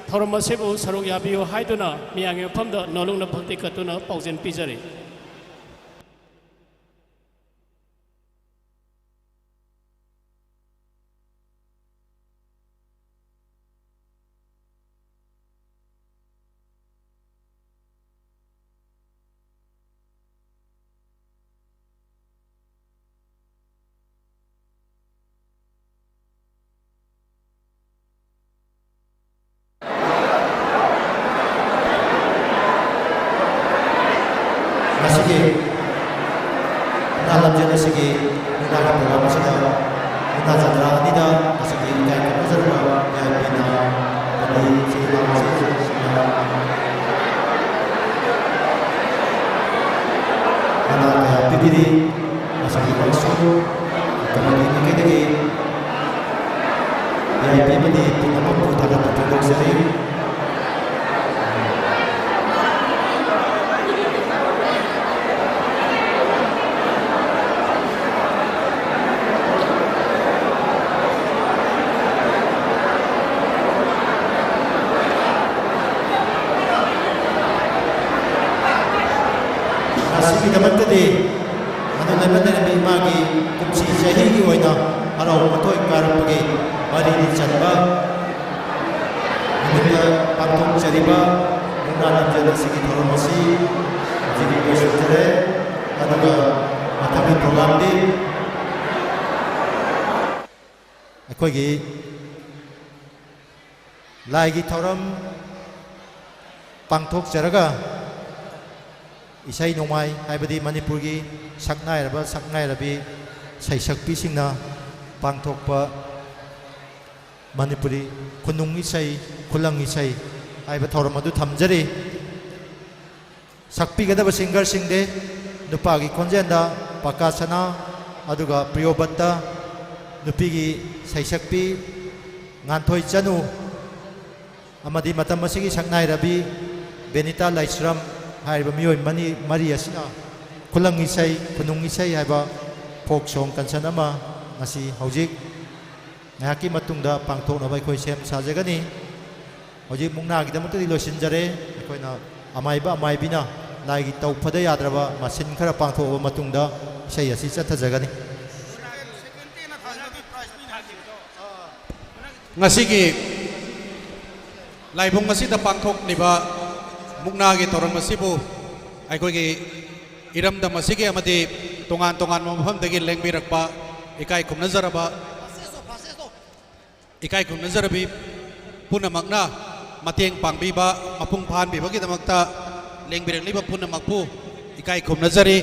ꯊꯧꯔꯝ ꯑꯁꯤꯕꯨ ꯁꯔꯨꯛ ꯌꯥꯕꯤꯌꯨ ꯍꯥꯏꯗꯨꯅ ꯃꯤꯌꯥꯝꯒꯤ ꯃꯐꯝꯗ ꯅꯣꯂꯨꯛꯅ ꯚꯛꯇꯤ ꯀꯠꯇꯨꯅ ꯄꯥꯎꯖꯦꯜ ꯄꯤꯖꯔꯤ꯫ ꯉꯁꯤꯒꯤ ꯃꯨꯛꯅꯥ ꯂꯝꯖꯦꯜ ꯑꯁꯤꯒꯤ ꯃꯨꯛꯅꯥꯒꯤ ꯄ꯭ꯔꯣꯒ꯭ꯔꯥꯝ ꯑꯁꯤꯗ ꯃꯨꯛꯅꯥ ꯖꯇ꯭ꯔꯥ ꯑꯅꯤꯗ ꯉꯁꯤꯒꯤ ꯏꯀꯥꯏ ꯈꯨꯝꯅꯖꯔꯕ ꯌꯥꯏꯐꯅ ꯄꯥꯜꯂꯤ ꯁꯤꯒꯤ ꯂꯥꯎ ꯑꯁꯤ ꯃꯅꯥ ꯀꯌꯥ ꯄꯤꯕꯤꯔꯤ꯫ ꯉꯁꯤꯒꯤ ꯐꯪꯁꯟ ꯀꯃꯤꯇꯤ ꯃꯥꯏꯀꯩꯗꯒꯤ ꯌꯥꯏꯐ ꯑꯃꯗꯤ ꯄꯨꯝꯅꯃꯛꯄꯨ ꯊꯥꯒꯠꯄ ꯐꯣꯡꯗꯣꯛꯆꯔꯤ꯫ ꯉꯁꯤꯒꯤꯗꯃꯛꯇꯗꯤ ꯃꯗꯨ ꯂꯩꯃꯟꯗꯅ ꯃꯤ ꯃꯥꯒꯤ ꯀꯨꯝꯁꯤ ꯆꯍꯤꯒꯤ ꯑꯣꯏꯅ ꯍꯔꯥꯎ ꯃꯊꯣꯏ ꯀꯥꯔꯛꯄꯒꯤ ꯃꯔꯤꯅꯤ ꯆꯟꯕ ꯅꯨꯃꯤꯠꯇ ꯄꯥꯡꯊꯣꯛꯆꯔꯤꯕ ꯃꯨꯛꯅꯥ ꯂꯝꯖꯦꯜ ꯑꯁꯤꯒꯤ ꯊꯧꯔꯝ ꯑꯁꯤ ꯍꯧꯖꯤꯛ ꯂꯣꯏꯁꯤꯟꯖꯔꯦ꯫ ꯑꯗꯨꯒ ꯃꯊꯪꯒꯤ ꯄ꯭ꯔꯣꯒ꯭ꯔꯥꯝꯗꯤ ꯑꯩꯈꯣꯏꯒꯤ ꯂꯥꯏꯒꯤ ꯊꯧꯔꯝ ꯄꯥꯡꯊꯣꯛꯆꯔꯒ ꯏꯁꯩ ꯅꯣꯡꯃꯥꯏ, ꯍꯥꯏꯕꯗꯤ ꯃꯅꯤꯄꯨꯔꯒꯤ ꯁꯛꯅꯥꯏꯔꯕ ꯁꯛꯅꯥꯏꯔꯕꯤ ꯁꯩꯁꯛꯄꯤꯁꯤꯡꯅ ꯄꯥꯡꯊꯣꯛꯄ ꯃꯅꯤꯄꯨꯔꯤ ꯈꯨꯅꯨꯡ ꯏꯁꯩ, ꯈꯨꯂꯪ ꯏꯁꯩ ꯍꯥꯏꯕ ꯊꯧꯔꯝ ꯑꯗꯨ ꯊꯝꯖꯔꯤ꯫ ꯁꯛꯄꯤꯒꯗꯕ ꯁꯤꯡꯒꯔꯁꯤꯡꯗꯤ ꯅꯨꯄꯥꯒꯤ ꯈꯣꯟꯖꯦꯜꯗ ꯄꯀꯥ ꯁꯅꯥ, ꯑꯗꯨꯒ ꯄ꯭ꯔꯤꯌꯣꯕꯠꯇ, ꯅꯨꯄꯤꯒꯤ ꯁꯩꯁꯛꯄꯤ ꯉꯥꯟꯊꯣꯏ ꯆꯅꯨ, ꯑꯃꯗꯤ ꯃꯇꯝ ꯑꯁꯤꯒꯤ ꯁꯛꯅꯥꯏꯔꯕꯤ ꯕꯦꯅꯤꯇꯥ ꯂꯥꯏꯁ꯭ꯔꯝ ꯍꯥꯏꯔꯤꯕ ꯃꯤꯑꯣꯏ ꯃꯅꯤ-, ꯃꯔꯤ ꯑꯁꯤꯅ ꯈꯨꯂꯪ ꯏꯁꯩ, ꯈꯨꯅꯨꯡ ꯏꯁꯩ ꯍꯥꯏꯕ ꯐꯣꯛ ꯁꯣꯡ ꯀꯟꯁꯔꯠ ꯑꯃ ꯉꯁꯤ ꯍꯧꯖꯤꯛ ꯉꯥꯏꯍꯥꯛꯀꯤ ꯃꯇꯨꯡꯗ ꯄꯥꯡꯊꯣꯛꯅꯕ ꯑꯩꯈꯣꯏ ꯁꯦꯝ ꯁꯥꯖꯒꯅꯤ꯫ ꯍꯧꯖꯤꯛ ꯃꯨꯛꯅꯥꯒꯤꯗꯃꯛꯇꯗꯤ ꯂꯣꯏꯁꯤꯟꯖꯔꯦ꯫ ꯑꯩꯈꯣꯏꯅ ꯑꯃꯥꯏꯕ ꯑꯃꯥꯏꯕꯤꯅ ꯂꯥꯏꯒꯤ ꯇꯧ ꯐꯗ ꯌꯥꯗ꯭ꯔꯕ ꯃꯁꯤꯟ ꯈꯔ ꯄꯥꯡꯊꯣꯛꯑꯕ ꯃꯇꯨꯡꯗ ꯏꯁꯩ ꯑꯁꯤ ꯆꯠꯊꯖꯒꯅꯤ꯫ ꯉꯁꯤꯒꯤ ꯂꯥꯏꯕꯨꯡ ꯑꯁꯤꯗ ꯄꯥꯡꯊꯣꯛꯂꯤꯕ ꯃꯨꯛꯅꯥꯒꯤ ꯊꯧꯔꯝ ꯑꯁꯤꯕꯨ ꯑꯩꯈꯣꯏꯒꯤ ꯏꯔꯝꯗꯝ ꯑꯁꯤꯒꯤ ꯑꯃꯗꯤ ꯇꯣꯉꯥꯟ ꯇꯣꯉꯥꯟꯕ ꯃꯐꯝꯗꯒꯤ ꯂꯦꯡꯕꯤꯔꯛꯄ ꯏꯀꯥꯏ ꯈꯨꯝꯅꯖꯔꯕ, ꯏꯀꯥꯏ ꯈꯨꯝꯅꯖꯔꯕꯤ ꯄꯨꯝꯅꯃꯛꯅ ꯃꯇꯦꯡ ꯄꯥꯡꯕꯤꯕ, ꯃꯄꯨꯡ ꯐꯥꯍꯟꯕꯤꯕꯒꯤꯗꯃꯛꯇ ꯂꯦꯡꯕꯤꯔꯛꯂꯤꯕ ꯄꯨꯝꯅꯃꯛꯄꯨ ꯏꯀꯥꯏ ꯈꯨꯝꯅꯖꯔꯤ꯫